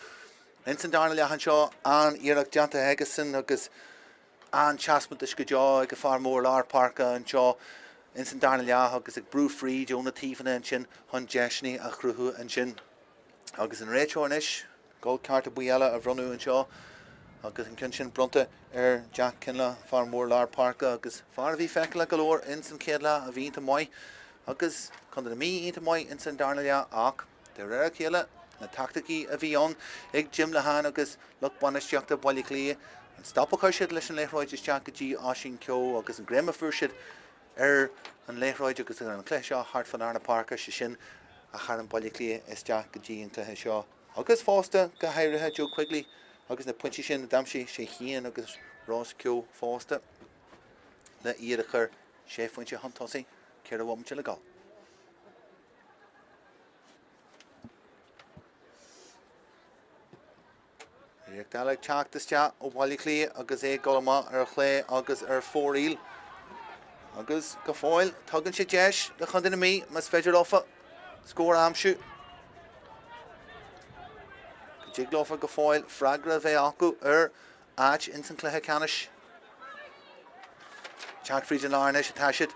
ins an darna leath anseo, an-iarracht déanta aigesan agus an-taispeántas go deo ag an fear mór lár páirce anseo ins an darna leath agus ag brú fríd ó na taobhanna ansin chun deiseanna a chruthú ansin. Agus an réiteoir anois, dul cárta buí eile a bhronnadh anseo agus an ceann sin bronnta ar Jack Kinlough, fear mór lár páirce agus fear a bhí feiceálach go leor ins an chéad leath a bhí iontach maith agus Contae na Mí iontach maith ins an darna leath ach De réir a chéile, na teaicticí a bhí ann ag Jim Lehane agus lucht bainistíochta Bhaile Átha Cliath, an stop a chuir siad leis an liathróid isteach go dtí Oisín Keogh agus an greim a fuair siad ar an liathróid agus ar an chluiche seo thart fá lár na páirce, sé sin a tharraing Baile Átha Cliath isteach go dtí an cluiche seo. Agus fosta, go háirithe, Joe Quigley agus na pointí sin a d'aimsigh sé féin agus Ross Keogh fosta le iad a chur sé phointe chun tosaigh, 4 bhomaite le dul. Iarracht eile ag teacht isteach ó Bhaile Átha Cliath agus é ag dul amach ar chlé agus ar fóraoil. Agus go fóill tugann sé deis do Chontae na Mí, más féidir leofa scór a aimsiú. Go dtig leofa go fóill freagra a bheith acu ar áit ins an chluiche ceannais. Teacht fríd an lár anois atá siad.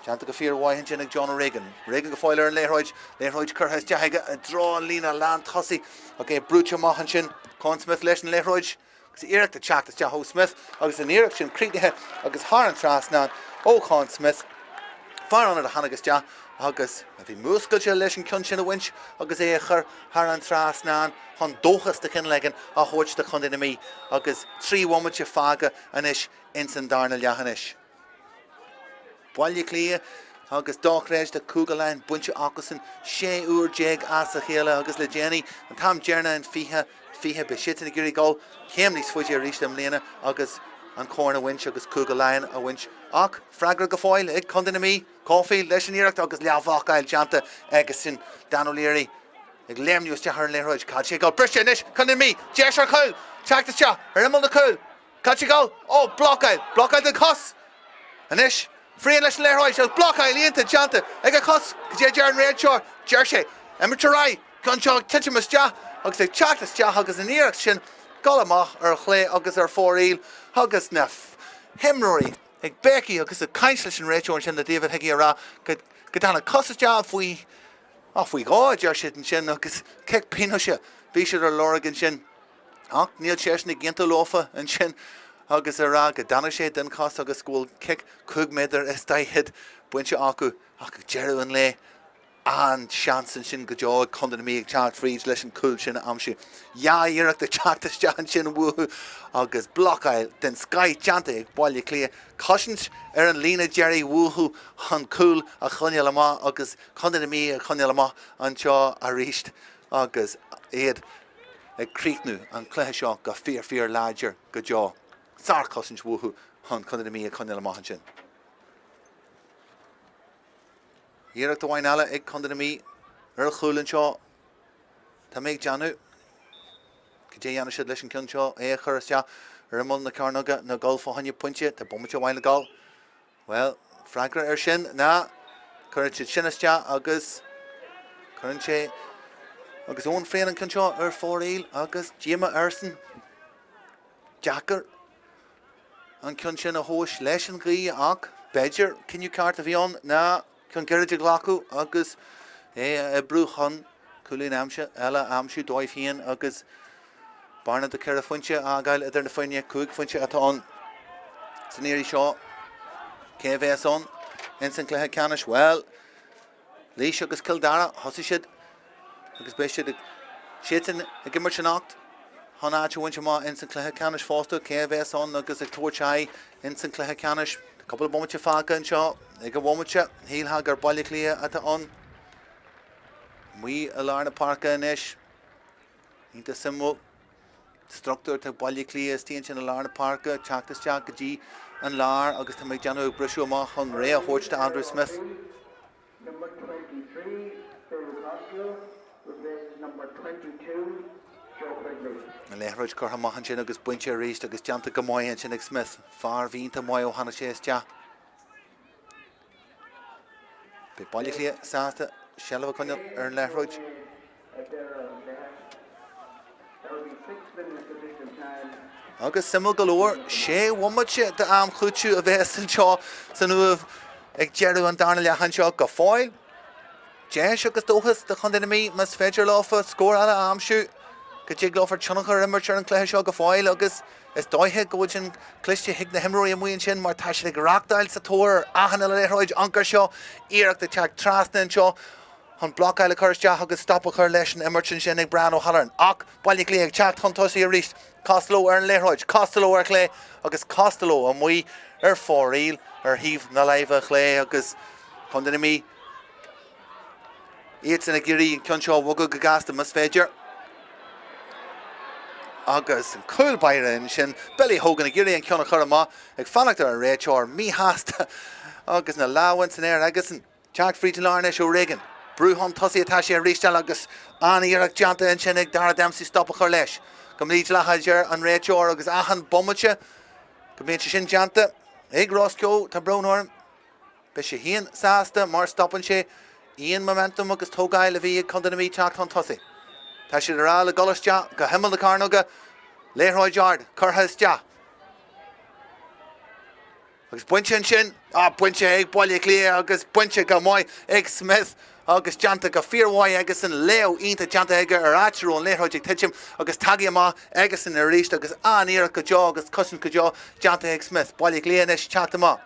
Déanta go fíormhaith ansin ag John O'Regan. Regan go fóill ar an liathróid. Liathróid curtha isteach aige i dtreo an líne lán tosaigh ach é brúite amach ansin. Con Smith leis an liathróid agus iarracht ag teacht isteach ó Smith agus an iarracht sin críochnaithe agus thar an trasnán ó Con Smith. Fear ionaid a tháinig isteach agus a bhí múscailte leis an ceann sin a bhaint agus é a chur thar an trasnán chun dóchas de chineál éigin a thabhairt do Chontae na Mí agus 3 bhomaite fágtha anois ins an darna leath anois. Baile Átha Cliath agus dochreidte Cúige Laighean bainte acusan 16 uair as a chéile agus le déanaí, an t-am deireanach in 2020, beidh siadsan ag iarraidh dul céim níos faide arís i mbliana agus an corn a bhaint agus Cúige Laighean a bhaint. Ach freagra go fóill ag Contae na Mí, Caulfield leis an iarracht agus leathbhlocáil déanta aigesan Dan O'Leary ag léimniú isteach ar an liathróid. Cá bhfuil sé ag dul? Briste anois, Contae na Mí, deis ar chúl! Teacht isteach ar imeall na cúil. Cá bhfuil sé ag dul? Ó, blocáil! Blocáil den chos! Anois, Fearann leis an liathróid agus blocáil iontach déanta ag a chos cad é a deir an réiteoir. Deir sé, imirt ar aghaidh! Ceann seo ag titim isteach agus ag teacht isteach agus an iarracht sin dul amach ar chlé agus ar fóraoil agus na himreoirí ag béicigh agus ag caint leis an réiteoir ansin le David Hickey a rá go go dtáinig cos isteach faoi á faoi dhó a deir siad ansin agus cic pionóis a bhí siad ar lorg ansin. Ach níl seisean ag aontú leofa ansin agus a rá go dtáinig sé den chos agus go bhfuil cic 5 méadar is 40 bainte acu ach ag deireadh an lae an-seans ansin go deo ag Contae na Mí ag teacht fríd leis an cúl sin a aimsiú. Dhá iarracht ag teacht isteach ansin uathu agus blocáil den scoith déanta ag Baile Átha Cliath. Cosaint ar an líne deiridh uathu chun cúl a choinneáil amach agus Contae na Mí a choinneáil amach anseo arís agus iad ag críochnú an cluiche seo go fíor fíor láidir go deo. Sárchosaint uathu chun Contae na Mí a choinneáil amach ansin. Iarracht amháin eile ag Contae na Mí ar chúl anseo. Tá mé ag déanamh. Cad é a dhéanfaidh siad leis an gceann seo, é a chur isteach ar imeall na cearnóige nó dul fá choinne pointe? Tá bomaite amháin le dul. Bhuel, freagra air sin ná cuireann siad sin isteach agus cuireann sé agus Eoin Frayne an ceann seo ar fóraoil agus díomá airsean. Deacair an ceann sin a thomhais leis an ghaoth ach b'fhéidir cinneadh ceart a bhí ann ná ceann gairid a ghlacadh agus é a oibriú chun cúilín aimsithe eile a aimsiú dóibh féin agus bearna de cheithre phointe a fhágáil idir na foirne, 5 phointe atá ann san iarraidh seo. Cé a bheas ann ins an chluiche ceannais? Bhuel, Laois agus Cill Dara, thosaigh siad agus beidh siad ag siadsan ag imirt anocht chun áit a bhaint amach ins an chluiche ceannais fosta. Cé a bheas ann agus ag tabhairt aghaidh ins an chluiche ceannais? Tá cúpla bomaite fágtha anseo. Ag an bhomaite, shílfeá gur Baile Átha Cliath atá ann. Amuigh i lár na páirce anois. Iontach suimiúil. Struchtúr atá ag Baile Átha Cliath istigh ansin i lár na páirce, teacht isteach go dtí an lár agus tá mé ag déanamh ag briseadh amach chun réidh a thabhairt do Andrew Smith. Number 23, Phil Costello, replaces number 22, Joe Quigley. An liathróid curtha amach ansin agus bainte arís agus déanta go maith ansin ag Smith. Fear a bhí iontach maith ó tháinig sé isteach. Beidh Baile Átha Cliath sásta seilbh a choinneáil ar an liathróid. Agus suimiúil go leor, sé bhomaite d'am cúitimh a bheas anseo san Uaimh ag deireadh an darna leath anseo go fóill. Deis agus dóchas do Chontae na Mí más féidir leofa scór eile a aimsiú go dtig leofa tionchar a imirt ar an chluiche seo go fóill agus is dóiche go bhfuil sin cloiste ag na himreoirí amuigh ansin mar tá siad ag reachtáil sa tóir ar achan uile liathróid ioncair seo iarracht ag teacht trasna anseo chun blocáil a chur isteach agus stop a chur leis an imirt ansin ag Brian O'Halloran. Ach Baile Átha Cliath ag teacht chun tosaigh arís. Costello ar an liathróid, Costello ar chlé agus Costello amuigh ar fóraoil ar thaobh na láimhe chlé agus Contae na Mí iadsan ag iarraidh an ceann seo a bhogadh go gasta más féidir. Agus an cúl báire ansin, Billy Hogan ag iarraidh an ceann a chur amach, ag fanacht ar an réiteoir, míshásta agus na lámha san aer aigesan. Teacht fríd an lár anois O'Regan. Brú chun tosaigh atá sé arís eile agus an-iarracht déanta ansin ag Dara Dempsey stop a chur leis. Go mídhleathach a deir an réiteoir agus achan bomaite go mbíonn sé sin déanta ag Ross Keogh, tá brón orm. Beidh sé féin sásta mar stopann sé aon momentum agus tógáil a bhí ag Contae na Mí teacht chun tosaigh. Tá siad ar fháil ag dul isteach go himeall na cearnóige, liathróid ard curtha isteach. Agus bainte ansin, ah, bainte ag Baile Átha Cliath agus bainte go maith ag Smith agus déanta go fíormhaith aigesan, léamh iontach déanta aige ar áit a raibh an liathróid ag titim agus tagaithe amach aigesan arís agus an-iarracht go deo agus cosaint go deo déanta ag Smith. Baile Átha Cliath anois teacht amach.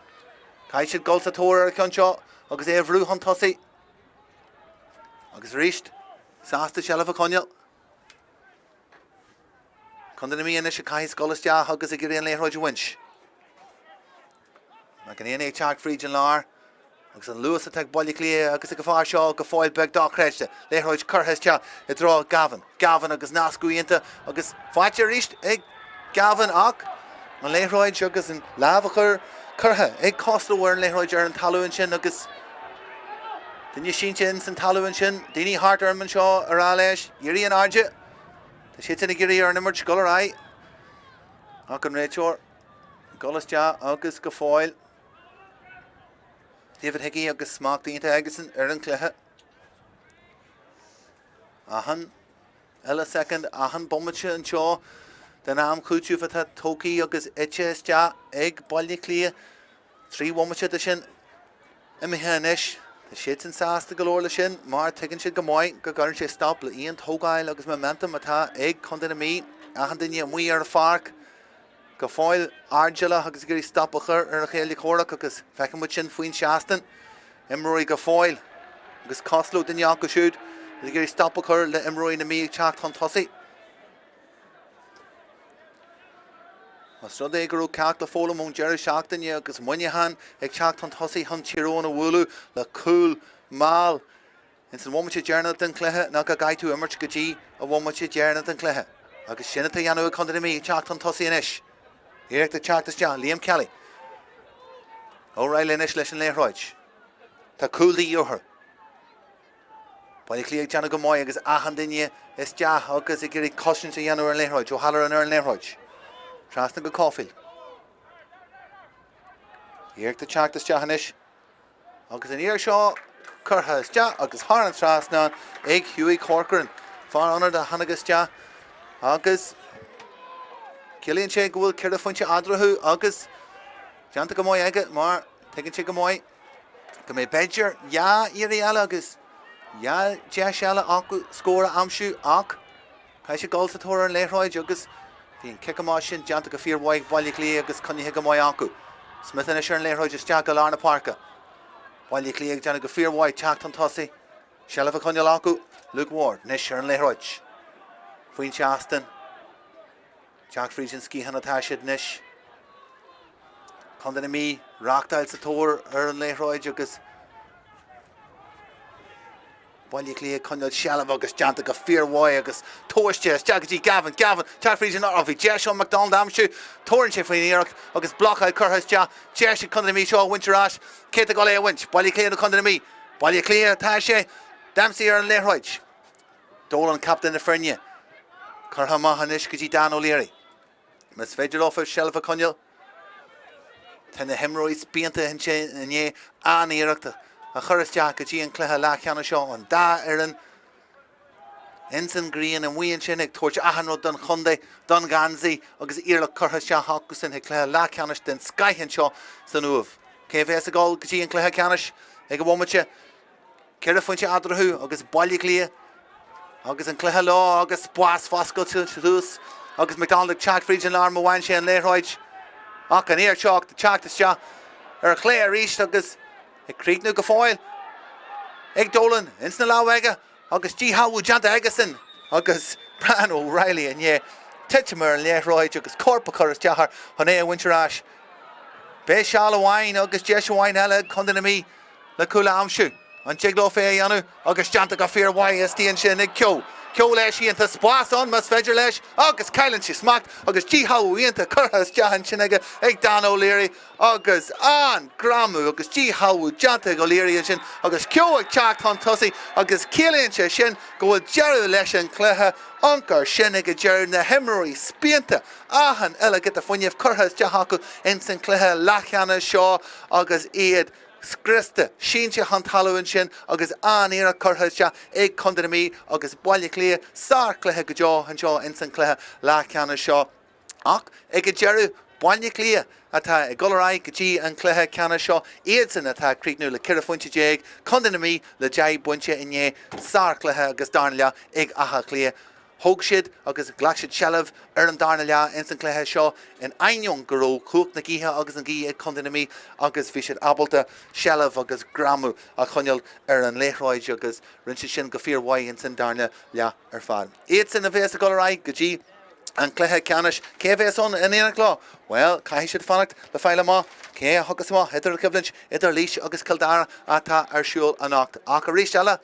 Caithfidh siad dul sa tóir ar an cheann seo agus é a bhrú chun tosaigh. Agus arís, sásta seilbh a choinneáil. Contae na Mí anois a chaithfidh dul isteach agus ag iarraidh an liathróid a bhaint. McEnaney ag teacht fríd an lár agus an luas atá ag Baile Átha Cliath agus ag an bhfear seo go fóill beag dochreidte. Liathróid curtha isteach i dtreo Gavin. Gavin agus nascadh iontach agus faighte arís ag Gavin ach an liathróid agus an lámh a chur curtha ag Costello ar an liathróid ar an talamh ansin agus duine sínte ins an talamh ansin. Daoine thart orm anseo a rá leis, éirí in airde. Tá siadsan ag iarraidh ar an imirt dul ar aghaidh ach an réiteoir ag dul isteach agus go fóill David Hickey agus smacht iontach aigesan ar an chluiche. Achan uile soicind, achan bomaite anseo den am cúitimh atá tógtha agus ite isteach ag Baile Átha Cliath. 3 bhomaite de sin imithe anois. Tá siadsan sásta go leor leis sin mar tuigeann siad go maith go gcuireann sé stop le aon tógáil agus momentum atá ag Contae na Mí. Achan duine amuigh ar an pháirc go fóill airdeallach agus ag iarraidh stop a chur ar a chéile comhrac agus feiceann muid sin faoin seastán. Imreoirí go fóill agus Costello duine acu siúd ag iarraidh stop a chur le imreoirí na Mí ag teacht chun tosaigh. Más rud é go raibh ceacht le foghlaim ón deireadh seachtaine agus Muineachán ag teacht chun tosaigh chun Tír Eoghain a bhualadh le cúl mall ins an bhomaite deireanach den chluiche ná go gcaithfidh tú imirt go dtí an bhomaite deireanach den chluiche. Agus sin atá dhéanamh ag Contae na Mí ag teacht chun tosaigh anois. Iarracht ag teacht isteach, Liam Kelly. O'Reilly anois leis an liathróid. Tá cúl de dhíth orthu. Baile Átha Cliath ag déanamh go maith agus achan duine isteach agus ag iarraidh cosaint a dhéanamh ar an liathróid. O'Halloran ar an liathróid. Trasna go Caulfield. Iarracht ag teacht isteach anois agus an iarracht seo curtha isteach agus thar an trasnán ag Hughie Corcoran. Fear ionaid a tháinig isteach agus ciallaíonn sé go bhfuil 4 phointe eadarthu agus déanta go maith aige mar tuigeann sé go maith go mbeidh b'fhéidir 2 iarraidh eile agus 2 deis eile acu scór a aimsiú ach caithfidh siad dul sa tóir ar an liathróid agus bhí an cic amach sin déanta go fíormhaith ag Baile Átha Cliath agus coinnithe go maith acu. Smith anois ar an liathróid isteach go lár na páirce. Baile Átha Cliath ag déanamh go fíormhaith teacht chun tosaigh. Seilbh a choinneáil acu. Luke Ward anois ar an liathróid. Faoin seastán. Teacht fríd an sciathán atá siad anois. Contae na Mí reáchtáil sa tóir ar an liathróid agus Baile Átha Cliath ag coinneáil seilbh agus déanta go fíormhaith agus tomhaiste isteach go dtí Gavin. Gavin, teacht fríd an lár. Bhí deis ann McDonald a aimsiú. Tabharann sé faoin iarracht agus blocáil curtha isteach. Deis ag Contae na Mí seo a bhaint ar ais. Cé atá ag dul é a bhaint? Baile Átha Cliath nó Contae na Mí? Baile Átha Cliath atá sé. Dempsey ar an liathróid. Dolan captaen na foirne. Curtha amach anois go dtí Dan O'Leary. Más féidir leo seilbh a choinneáil, tá na himreoirí spíonta ansin i ndiaidh an-iarracht a chur isteach go dtí an cluiche leathcheannais seo. An dá fhoireann ins an ghrian amuigh ansin ag tabhairt achan rud don chontae, don gheansaí agus iarracht curtha isteach acusan ag cluiche leathcheannais den scoith anseo san Uaimh. Cé a bheas ag dul go dtí an cluiche ceannais ag an bhomaite? 4 phointe eadarthu agus Baile Átha Cliath agus an cluiche leo agus spás foscailte thuas agus McDonald ag teacht fríd an lár má bhain sé an liathróid ach an iarracht seo ag teacht isteach ar chlé arís agus ag críochnú go fóill ag Dolan ins na lámha aige agus díshealbhú déanta aigesan agus Brian O'Reilly i ndiaidh titim ar an liathróid agus corp a chur isteach air chun é a bhaint ar ais. Beidh seal amháin agus deis amháin eile ag Contae na Mí le cúl a aimsiú. An dtig leo é a dhéanamh? Agus déanta go fíormhaith istigh ansin ag Keogh. Keogh leis féin, tá spás ann más féidir leis agus cailleann sé smacht agus díshealbhú iontach curtha isteach ansin aige ag Dan O'Leary agus an greamú agus díshealbhú déanta ag O'Leary ansin agus Keogh ag teacht chun tosaigh agus ciallaíonn sé sin go bhfuil deireadh leis an chluiche. Ionchur sin ag an deireadh, na himreoirí spíonta, achan uile giota fuinnimh curtha isteach acu ins an chluiche leathcheannais seo agus iad scriosta, sínte chun talún ansin agus an-iarracht curtha isteach ag Contae na Mí agus Baile Átha Cliath. Sárchluiche go deo anseo ins an chluiche leathcheannais seo. Ach ag an deireadh, Baile Átha Cliath atá ag dul ar aghaidh go dtí an cluiche ceannais seo, iadsan atá ag críochnú le 14 phointe, Contae na Mí le 10 bpointe inné. Sárchluiche agus darna leath ag Áth Cliath. Thóg siad agus ghlac siad seilbh ar an darna leath ins an chluiche seo in ainneoin go raibh cumhacht na gaoithe agus an ghaoth ag Contae na Mí agus bhí siad ábalta seilbh agus greamú a choinneáil ar an liathróid agus rinne siad sin go fíormhaith ins an darna leath ar fad. Iadsan a bheas ag dul ar aghaidh go dtí an cluiche ceannais. Cé a bheas ann in éineacht leo? Bhuel, caithfidh siad fanacht le fáil amach cé a thiocfas amach idir an choimhlint idir Laois agus Cill Dara atá ar siúl anocht. Ach arís eile,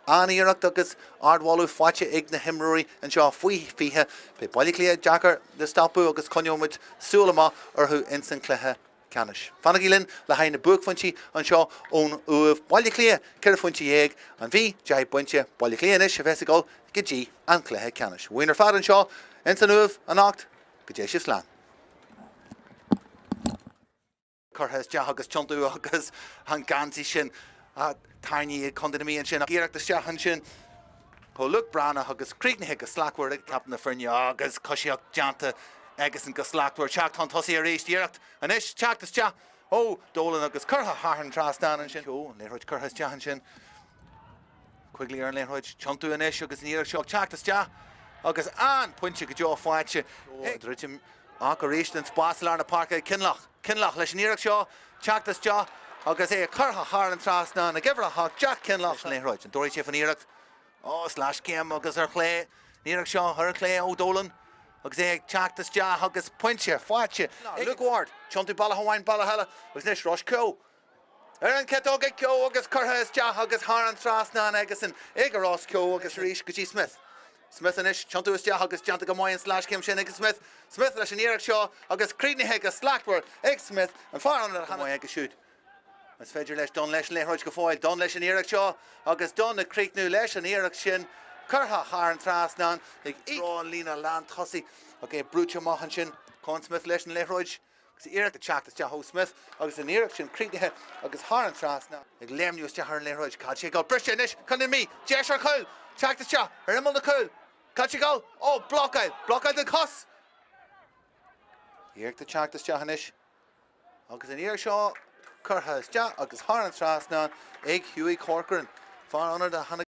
An-iarracht agus ardmholadh faighte ag na himreoirí anseo faoi 20. Beidh Baile Átha Cliath deacair le stopadh agus coinneoidh muid súil amach orthu ins an chluiche ceannais. Fanaigí linn le haghaidh na buaicphointí anseo ón Uaimh. Baile Átha Cliath, 14 phointe, An Mhí, 10 bpointe. Baile Átha Cliath anois a bheas ag dul go dtí an cluiche ceannais. Uainn ar fad anseo ins an Uaimh anocht. Go dté sibh slán. curtha isteach agus tiontú agus an geansaí sin tarraingthe ag Contae na Mí ansin. Iarracht isteach ansin ó Luke Breathnach agus críochnaithe go slachtmhar ag captaen na foirne agus coisíocht déanta aigesan go slachtmhar. Teacht chun tosaigh arís, iarracht anois teacht isteach ó Dolan agus curtha thar an trasnán ansin. An liathróid curtha isteach ansin. Quigley ar an liathróid, tiontú anois agus an iarracht seo ag teacht isteach agus an pointe go deo faighte. Druidim ach arís an spás i lár na páirce ag Kinlough. Kinlough leis an iarracht seo teacht isteach agus é curtha thar an trasnán ag uimhir 8, Jack Kinlough. Leis an liathróid. An dtabharfaidh sé faoin iarracht? Ó, sleaschéim agus ar chlé. An iarracht seo ar chlé ó Dolan agus é ag teacht isteach agus pointe faighte ag Luke Ward. Tiontú bealach amháin, bealach eile agus anois Ross Keogh. Ar an chiotóg ag Keogh agus curtha isteach agus thar an trasnán aigesan ag Ross Keogh agus arís go dtí Smith. Smith anois, tiontú isteach agus déanta go maith an sleaschéim sin ag Smith. Smith leis an iarracht seo agus críochnaithe go slachtmhar ag Smith, an fear ionaid a go maith aige siúd. Is féidir leis Dunne leis an liathróid go fóill. Dunne leis an iarracht seo agus Dunne ag críochnú leis an iarracht sin curtha thar an trasnán ag treo an líne lántosaigh ach é brúite amach ansin. Con Smith leis an liathróid agus iarracht ag teacht isteach ó Smith agus an iarracht sin críochnaithe agus thar an trasnán. Ag léimniú isteach ar an liathróid. Cá bhfuil sé ag dul? Briste anois chun na Mí. Deis ar chúl. Teacht isteach ar imeall na cúl. Cá bhfuil sé ag dul? Ó, blocáil! Blocáil den chos! Iarracht ag teacht isteach anois. Agus an iarracht seo curtha isteach agus thar an trasnán ag Hughie Corcoran, fear ionaid a tháinig.